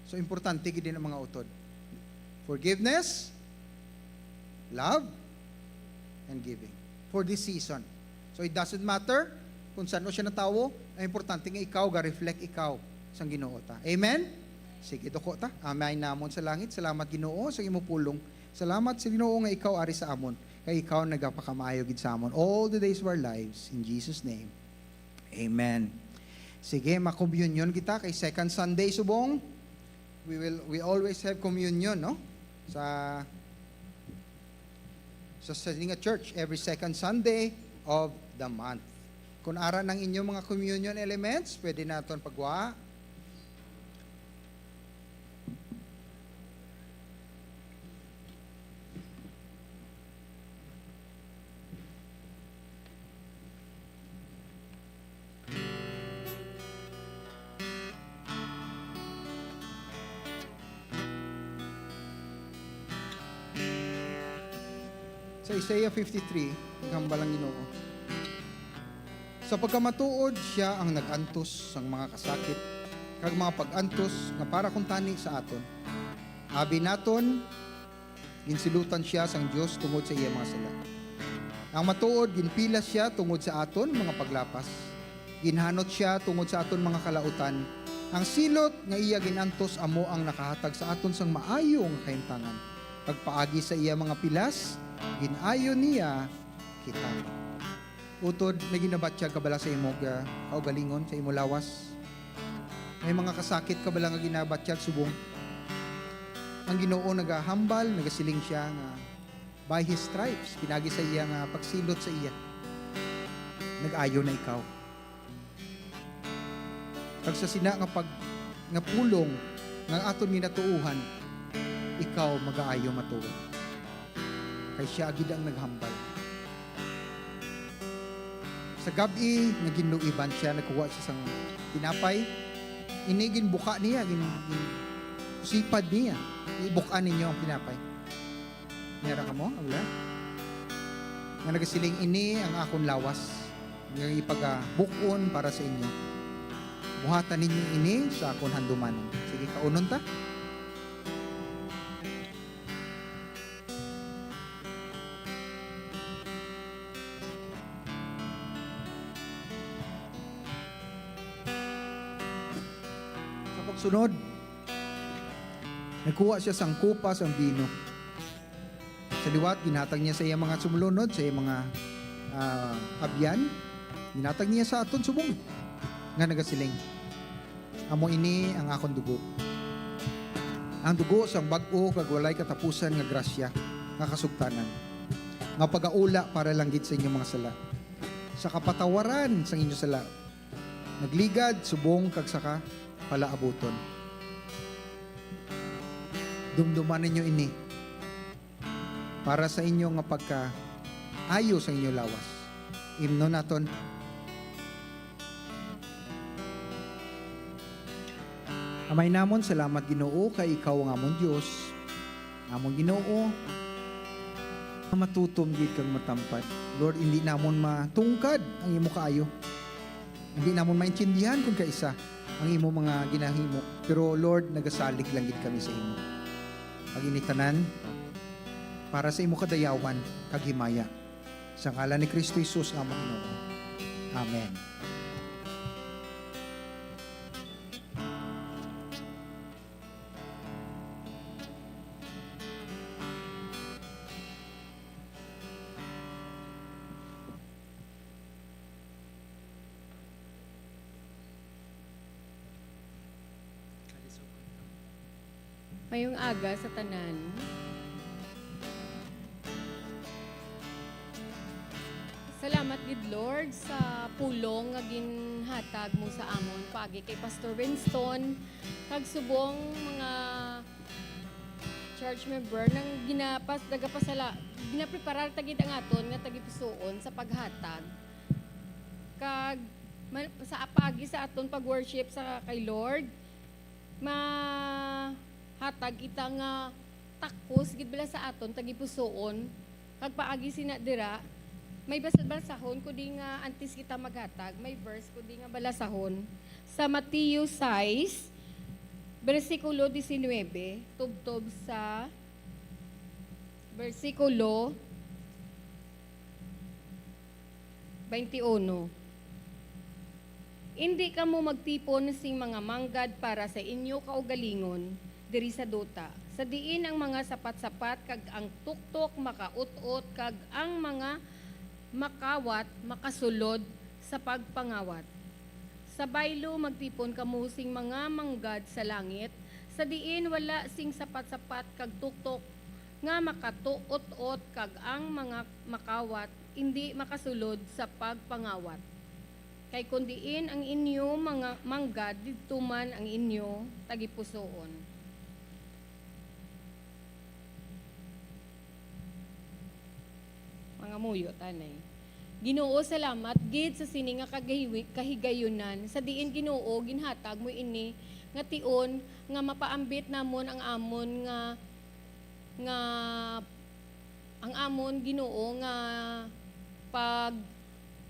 So, importante gid din ang mga utod. Forgiveness, love, and giving. For this season. So, it doesn't matter kung saan siya natawo, ang importante nga ikaw, ga-reflect ikaw sang Ginoo ta. Amen? Sige, duko ta. Amay namon sa langit, salamat, Ginoo, sa imo pulong. Salamat sa Ginoo nga ikaw ari sa amon, kay ikaw nagapakamaayo gid sa amon all the days of our lives. In Jesus' name, amen. Sige, makomyunyon kita kay second Sunday subong. We will, we always have communion, no? Sa, sa Silinga Church, every second Sunday of the month. Kung ara nang inyong mga communion elements, pwede naton pagwa. Sa Isaiah fifty-three, naghambal ang Ginoo, "Sa pagkamatuod, siya ang nag-antos sang mga kasakit kag mga pag-antos nga para kuntani sa aton. Abi naton, ginsilutan siya sang Dios tungod sa iya mga sala. Ang matuod, ginpilas siya tungod sa aton mga paglapas. Ginhanot siya tungod sa aton mga kalautan. Ang silot nga iya gin-antos amo ang nakahatag sa aton sang maayo nga kahimtangan. Kag paagi sa iya mga pilas, gin-ayo niya kita." Utod, may ginabatyag ka bala sa imo, ah, kaugalingon, sa imo lawas? May mga kasakit ka bala nga ginabatyag subong? Ang Ginoo nagahambal, nagasiling siya nga, "By His stripes," pinagi sa iya nga pagsilot sa iya, nag-ayo na ikaw. Kag sa sina nga pag-, nga pulong nga aton ginatuohan, ikaw magaayo matuod. Kay siya gid ang naghambal. Sa gab-i nga ginluiban siya, nagkuha siya sang tinapay. Ini ginbuka niya, gin-, gin-, sipad niya. Ibuk-an ninyo ang tinapay. Meron ka mo, wala? Nga nagasiling, "Ini ang akon lawas, nga ipagabuk-on para sa inyo. Buhatan ninyo ini sa akon handumanan." Sige, kaunon ta. Sa pagsunod, nagkuha siya sang kupa sang bino. Sa liwat, ginhatag niya sa iya mga sumulunod, sa iya mga, ah, abyan. Ginhatag niya sa aton subong nga nagasiling, "Amo ini ang akon dugo, ang dugo sang bag-o kag walay katapusan nga grasya nga kasugtanan, nga pagaula para lang gid sa inyo mga sala, sa kapatawaran sang inyo sala, nagligad, subong, kag sa kapalaabuton. Dumduma ninyo ini." Para sa inyo nga pagkaayo sa inyo lawas. Imnon naton. Amay namon, salamat, Ginoo, kay ikaw ang amon Dios. Amon, Ginoo, nga matutom gid kag matampad. Lord, hindi namon matungkad ang imo kaayo. Hindi namon maintindihan kung kaisa ang imo mga ginahimo. Pero, Lord, nagasalig lang gid kami sa imo. Kag ini tanan para sa imo kadayawan kag himaya. Sa ngalan ni Cristo Jesus nga among Ginoo. Amen. Mayong aga sa tanan. Salamat gid, Lord, sa pulong nga ginhatag mo sa amon paagi kay Pastor Winston kag subong mga church member nang ginapas nagapasala ginapreparar ta gid ang aton nga tagipusoon sa paghatag kag man, sa paagi sa aton pag-worship sa kay Lord, mahatag kita nga takos gid bala sa aton tagipusoon. Kag paagi sina dira, may bas-, basahon ko di nga antes kita maghatag, may verse ko di nga balasahon sa Mateo sais, bersikulo diecinuebe, tubtob sa bersikulo twenty-one. Indi kamo magtipon sing mga manggad para sa inyo kaugalingon diri sa duta, sa diin ang mga sapat-sapat kag ang tuktok makaut-ot kag ang mga makawat makasulod sa pagpangawat. Sa baylo, magtipon kamo sing mga manggad sa langit, sa diin wala sing sapat-sapat kag tuktok nga makatuot-ot kag ang mga makawat indi makasulod sa pagpangawat. Kay kon diin ang inyo mga manggad, didto man ang inyo tagipusoon. Mga muyo, tanay. Ginoo, salamat gid sa sini nga kagahiwi-, kahigayunan, sa diin, Ginoo, ginhatag mo ini nga tion nga mapaambit namon ang amon nga, nga ang amon, Ginoo, nga pag-,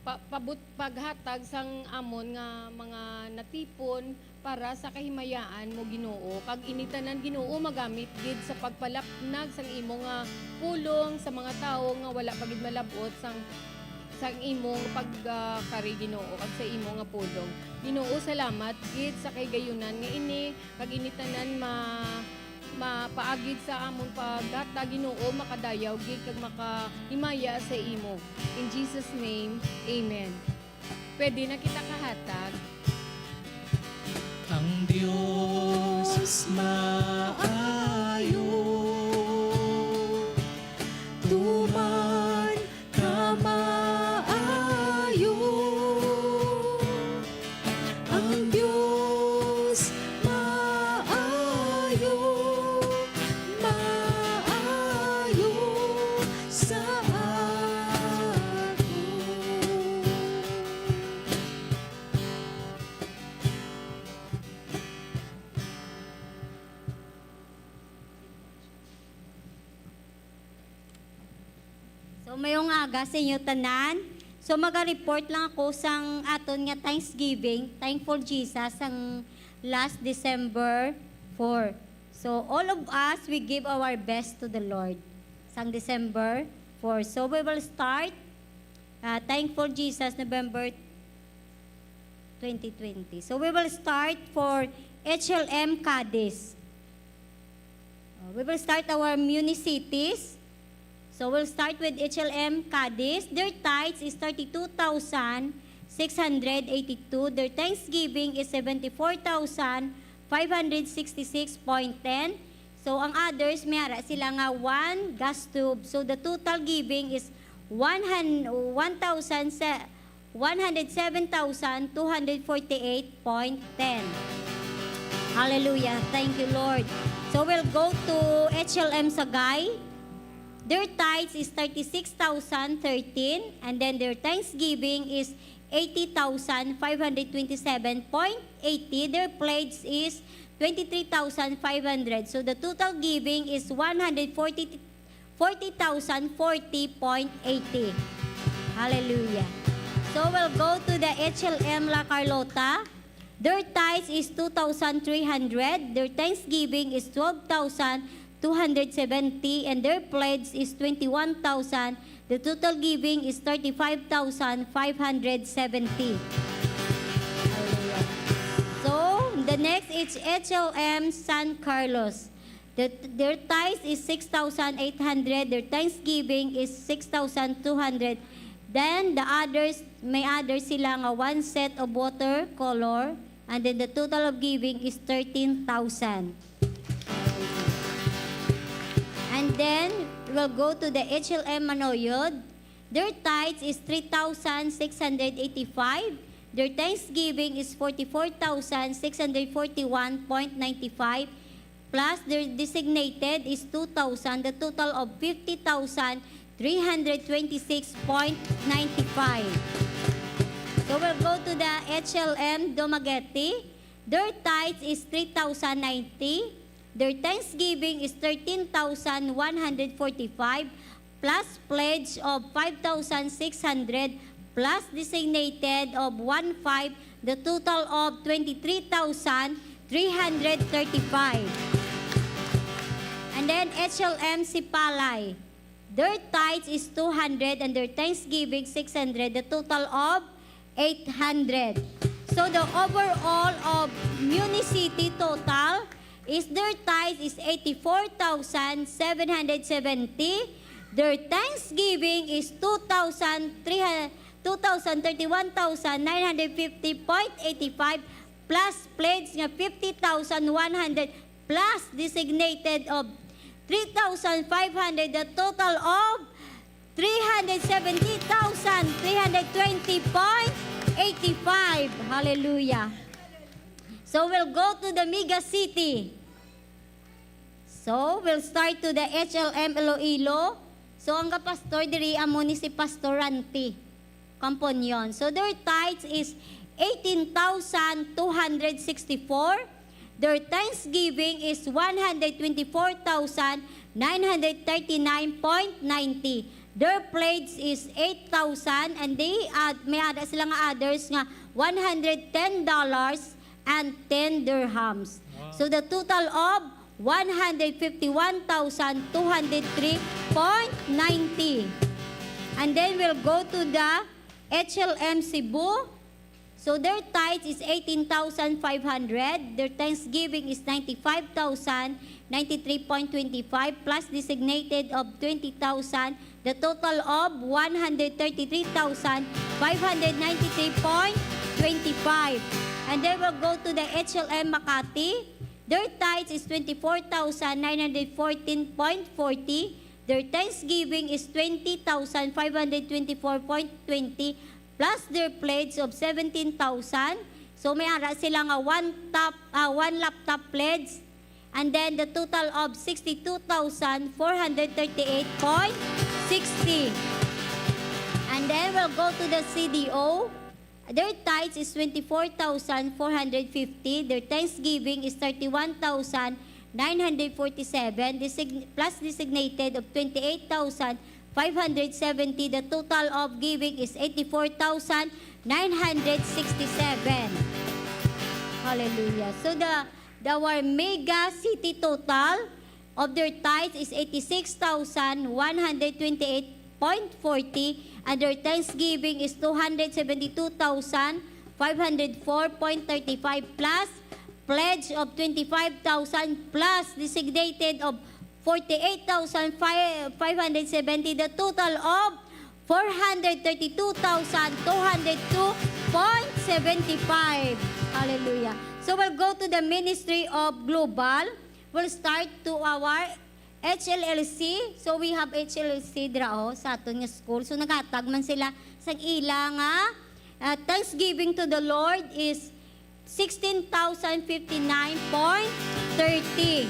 pa-, pabut-, paghatag sang amon nga mga natipon para sa kahimayaan mo, Ginoo. Kag ini tanan, Ginoo, magamit gid sa pagpalapnag sang imo nga pulong sa mga tawo nga wala pa gid malab-ot sang, sang imo pag-, ah, kari, Ginoo, kag sa imo nga pulong. Ginoo, salamat gid sa kahigayunan nga ini, kag ini tanan ma-, mapaagid sa amon paghatag, Ginoo, makadayaw gid kag makahimaya sa imo. In Jesus' name, amen. Pwede na kita kahatag. Ang Dios maayo, tuman ka maayo. Ang Dios maayo, maayo sa akon. So, mayong aga sa inyo tanan. So, maga-report lang ako sang aton nga Thanksgiving, Thankful Jesus, sang last December four. So, all of us, we give our best to the Lord sang December four. So, we will start, uh, Thankful Jesus, November twenty twenty. So, we will start for H L M Cadiz. Uh, we will start our municities. So, we'll start with H L M Cadiz. Their tithes is thirty-two thousand six hundred eighty-two. Their thanksgiving is seventy-four thousand five hundred sixty-six point ten. So, ang others, may ara sila nga one gas tube. So, the total giving is one hun-, one thousand se-, one hundred seven thousand two hundred forty-eight point ten. Hallelujah. Thank you, Lord. So, we'll go to H L M Sagay. Their tithes is thirty-six thousand thirteen, and then their thanksgiving is eighty thousand five hundred twenty-seven point eighty. Their pledge is twenty-three thousand five hundred. So, the total giving is one hundred forty, forty thousand forty point eighty. Hallelujah. So, we'll go to the H L M La Carlota. Their tithes is two thousand three hundred, their thanksgiving is twelve thousand two hundred seventy, and their pledge is twenty-one thousand. The total giving is thirty-five thousand five hundred seventy. So, the next is H L M San Carlos. The, their tithes is six thousand eight hundred, their thanksgiving is six thousand two hundred. Then, the others, may others sila nga one set of watercolor, and then the total of giving is thirteen thousand. And then, we'll go to the H L M Manoyod. Their tithes is three thousand six hundred eighty-five. Their thanksgiving is forty-four thousand six hundred forty-one point ninety-five. Plus their designated is two thousand, the total of fifty thousand three hundred twenty-six point nine five. So we'll go to the H L M Dumaguete. Their tithes is three thousand ninety. Their thanksgiving is thirteen thousand one hundred forty-five, plus pledge of five thousand six hundred, plus designated of one five, the total of twenty-three thousand three hundred thirty-five. And then H L M Sipalay, their tithes is two hundred and their thanksgiving six hundred, the total of eight hundred. So the overall of Municity total is their tithes is eighty-four thousand seven hundred seventy. Their thanksgiving is two thousand three hundred, two thousand thirty-one thousand nine hundred fifty point eighty-five, plus pledge nga fifty thousand one hundred, plus designated of three thousand five hundred, the total of three hundred seventy thousand three hundred twenty point eighty-five. Hallelujah. So we'll go to the mega city. So we'll start to the H L M Iloilo. So ang kapastor diri amo ni si Pastor Ranti Camponion. So their tithes is eighteen thousand two hundred sixty-four. Their thanksgiving is one hundred twenty-four thousand nine hundred thirty-nine point ninety. Their pledge is eight thousand, and they add, may ada sila nga others nga one hundred ten dollars and ten dirhams. Wow. So the total of one hundred fifty-one thousand two hundred three point ninety. And then we'll go to the H L M Cebu. So their tithes is eighteen thousand five hundred, their thanksgiving is ninety-five thousand ninety-three point twenty-five, plus designated of twenty thousand, the total of one hundred thirty-three thousand five hundred ninety-three point twenty-five. And then we'll go to the H L M Makati. Their tithes is twenty-four thousand nine hundred fourteen point forty. Their thanksgiving is twenty thousand five hundred twenty-four point twenty, plus their pledge of seventeen thousand. So, may ara sila nga one top, ah, one laptop pledge. And then, the total of sixty-two thousand four hundred thirty-eight point sixty. And then, we'll go to the C D O. Their tithes is twenty-four thousand four hundred fifty. Their thanksgiving is thirty-one thousand nine hundred forty-seven, design-, plus designated of twenty-eight thousand five hundred seventy. The total of giving is eighty-four thousand nine hundred sixty-seven. Hallelujah. So the, the, our mega city total of their tithes is eighty-six thousand one hundred twenty-eight point forty, and their thanksgiving is two hundred seventy-two thousand five hundred four point thirty-five, plus pledge of twenty-five thousand, plus designated of forty-eight thousand five hundred seventy, the total of four hundred thirty-two thousand two hundred two point seven five. Hallelujah. So we'll go to the Ministry of Global. We'll start to our H L L C. So we have H L L C dira, oh, sa aton nga school. So naghatag man sila sa ila nga, ah, thanksgiving to the Lord is sixteen thousand fifty-nine point thirty.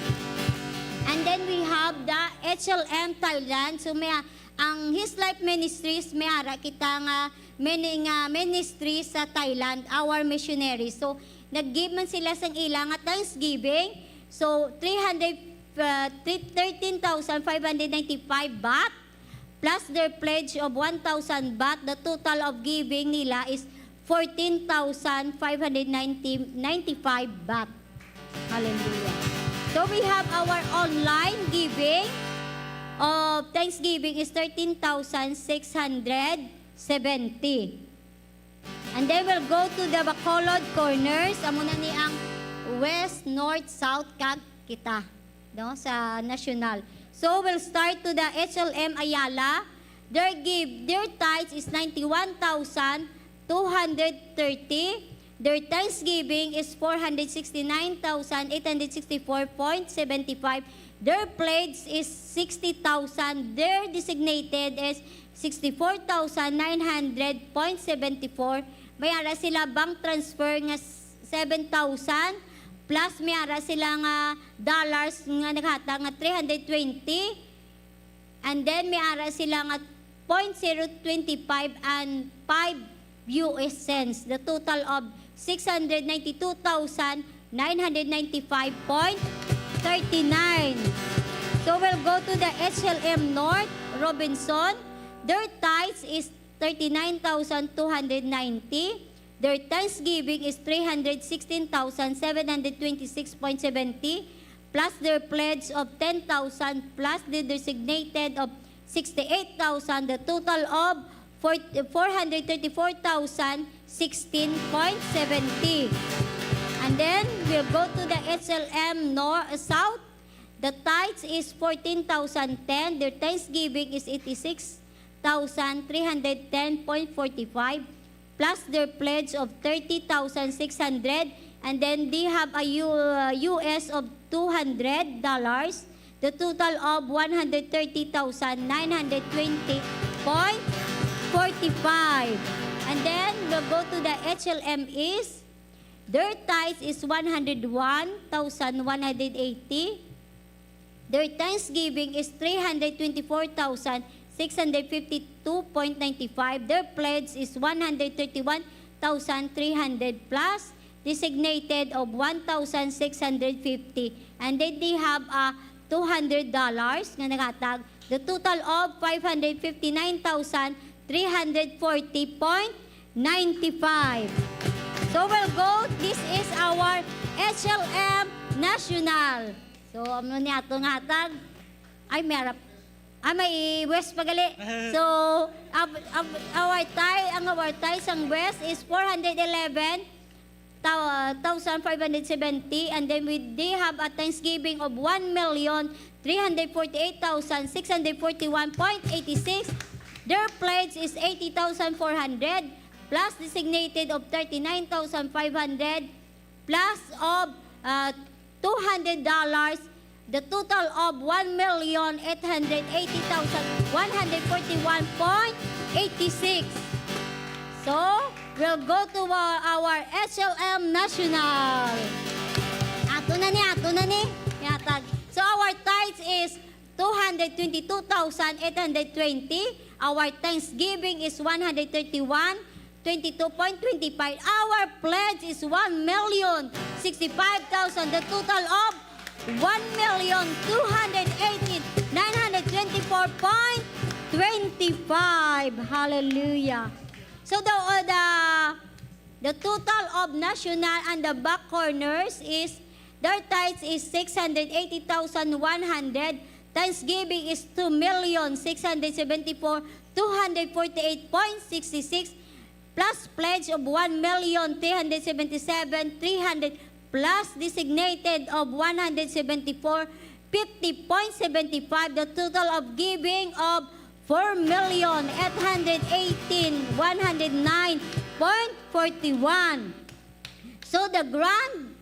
And then we have the H L M Thailand. So may, ang His Life Ministries, may ara kita nga mini-, nga ministry sa Thailand, our missionaries. So nag-give man sila sang ila nga thanksgiving. So three hundred, uh, thirteen thousand five hundred ninety-five baht plus their pledge of one thousand baht. The total of giving nila is fourteen thousand five hundred ninety, ninety-five baht. Hallelujah. So we have our online giving of thanksgiving is thirteen thousand six hundred seventy. And then we'll go to the Bacolod corners. Amo na ni ang west, north, south, kag kita, no, sa national. So we'll start to the H L M Ayala. Their give, their tithes is ninety-one thousand two hundred thirty. Their thanksgiving is four hundred sixty-nine thousand eight hundred sixty-four point seventy-five. Their pledge is sixty thousand. Their designated is sixty-four thousand nine hundred point seventy-four. May ara sila bank transfer nga s-, seven thousand, plus may ara sila nga dollars nga naghatag nga three hundred twenty. And then may ara sila nga point zero twenty-five and five U S cents. The total of six hundred ninety-two thousand nine hundred ninety-five point thirty-nine. So we'll go to the H L M North, Robinson. Their tithes is thirty-nine thousand two hundred ninety. Their thanksgiving is three hundred sixteen thousand seven hundred twenty-six point seventy, plus their pledge of ten thousand, plus the designated of sixty-eight thousand, the total of four, four hundred thirty-four thousand sixteen point seventy. And then, we'll go to the H L M Nor-, South. The tithes is fourteen thousand ten. Their thanksgiving is eighty-six thousand three hundred ten point forty-five, plus their pledge of thirty thousand six hundred, and then they have a U-, uh, U S of two hundred dollars, the total of one hundred thirty thousand nine hundred twenty point forty-five. And then we'll go to the H L M East. Their tithes is one hundred one thousand one hundred eighty. Their thanksgiving is three hundred twenty-four thousand six hundred fifty-two point ninety-five. Their pledge is one hundred thirty-one thousand three hundred plus, designated of one thousand six hundred fifty. And then they have a two hundred dollars nga naghatag. The total of five hundred fifty-nine thousand three hundred forty point ninety-five. So we'll go. This is our H L M National. So, ano ni ato nga hatag? Ay, may harap. Ah, may West pa gali. So, ab-, ab-, our tie, ang our tie sang West is four hundred eleven thou-, thousand five hundred seventy, and then we, they have a thanksgiving of one million three hundred forty-eight thousand six hundred forty-one point eighty-six. Their pledge is eighty thousand four hundred, plus designated of thirty-nine thousand five hundred, plus of, uh, two hundred dollars, the total of one million eight hundred eighty thousand one hundred forty-one point eighty-six. So, we'll go to our, our H L M National. Ato na ni, ato na ni. Yatag. So, our tithes is two hundred twenty-two thousand eight hundred twenty. Our thanksgiving is one hundred thirty-one, twenty-two point twenty-five. Our pledge is one million sixty-five thousand. The total of one million two hundred eighteen nine hundred twenty-four point twenty-five. Hallelujah. So the, uh, the, the total of national and the back corners is, their tithes is six hundred eighty thousand one hundred, thanksgiving is two million six hundred seventy-four two hundred forty-eight point sixty-six, plus pledge of one million three hundred seventy-seven three hundred, plus designated of one hundred seventy-four fifty point seventy-five, the total of giving of four million eight hundred eighteen one hundred nine point forty one. So the grand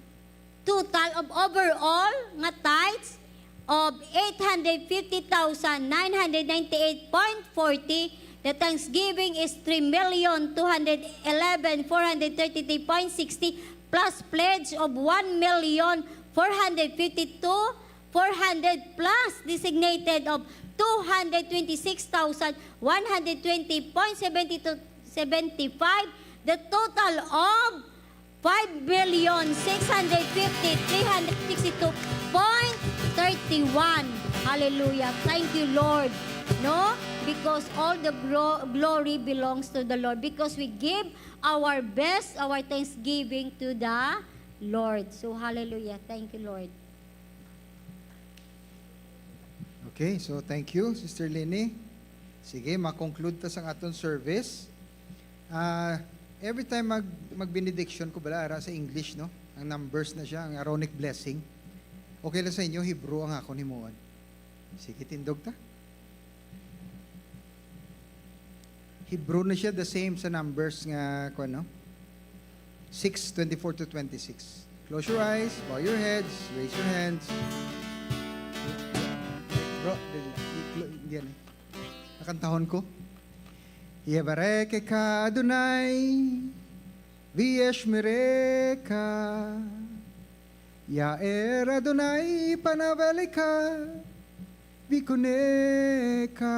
total of overall nga tithes of eight hundred fifty thousand nine hundred ninety-eight point forty, the thanksgiving is three million two hundred eleven four hundred thirty-three point sixty plus pledge of one million four hundred fifty-two four hundred plus designated of two hundred twenty-six thousand one hundred twenty point seventy-two seventy-five, the total of five billion six hundred fifty three hundred sixty-two point thirty-one. Hallelujah. Thank you, Lord. No? Because all the glo- glory belongs to the Lord. Because we give our best, our thanksgiving to the Lord. So, hallelujah. Thank you, Lord. Okay, so thank you, Sister Lini. Sige, ma-conclude ta sang aton service. Ah, every time mag mag-benediction ko bala ara sa English, no? Ang numbers na siya, ang Aaronic blessing. Okay lang sa inyo, Hebrew ang akon himuon. Sige, tindog ta. Hebrew na siya, the same sa numbers nga, kuwan, no? Six twenty-four to twenty-six. Close your eyes, bow your heads, raise your hands. Bro, dali lang. I-clo- hindi yan eh. Nakantahon ko. Yevarekeka Adonai, viyeshmereka. Yair Adonai panavelika, vikuneka.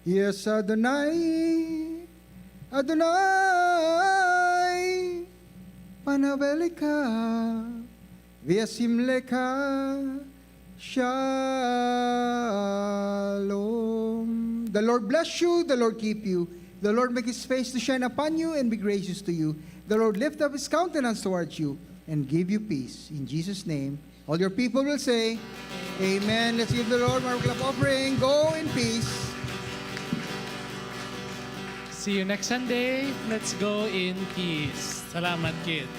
Yes Adonai, Adonai panavelika, viyasimleka. Shalom. The Lord bless you, the Lord keep you. The Lord make his face to shine upon you and be gracious to you. The Lord lift up his countenance towards you and give you peace. In Jesus' name, all your people will say, Amen. Let's give the Lord one clap offering. Go in peace. See you next Sunday. Let's go in peace. Salamat, kid.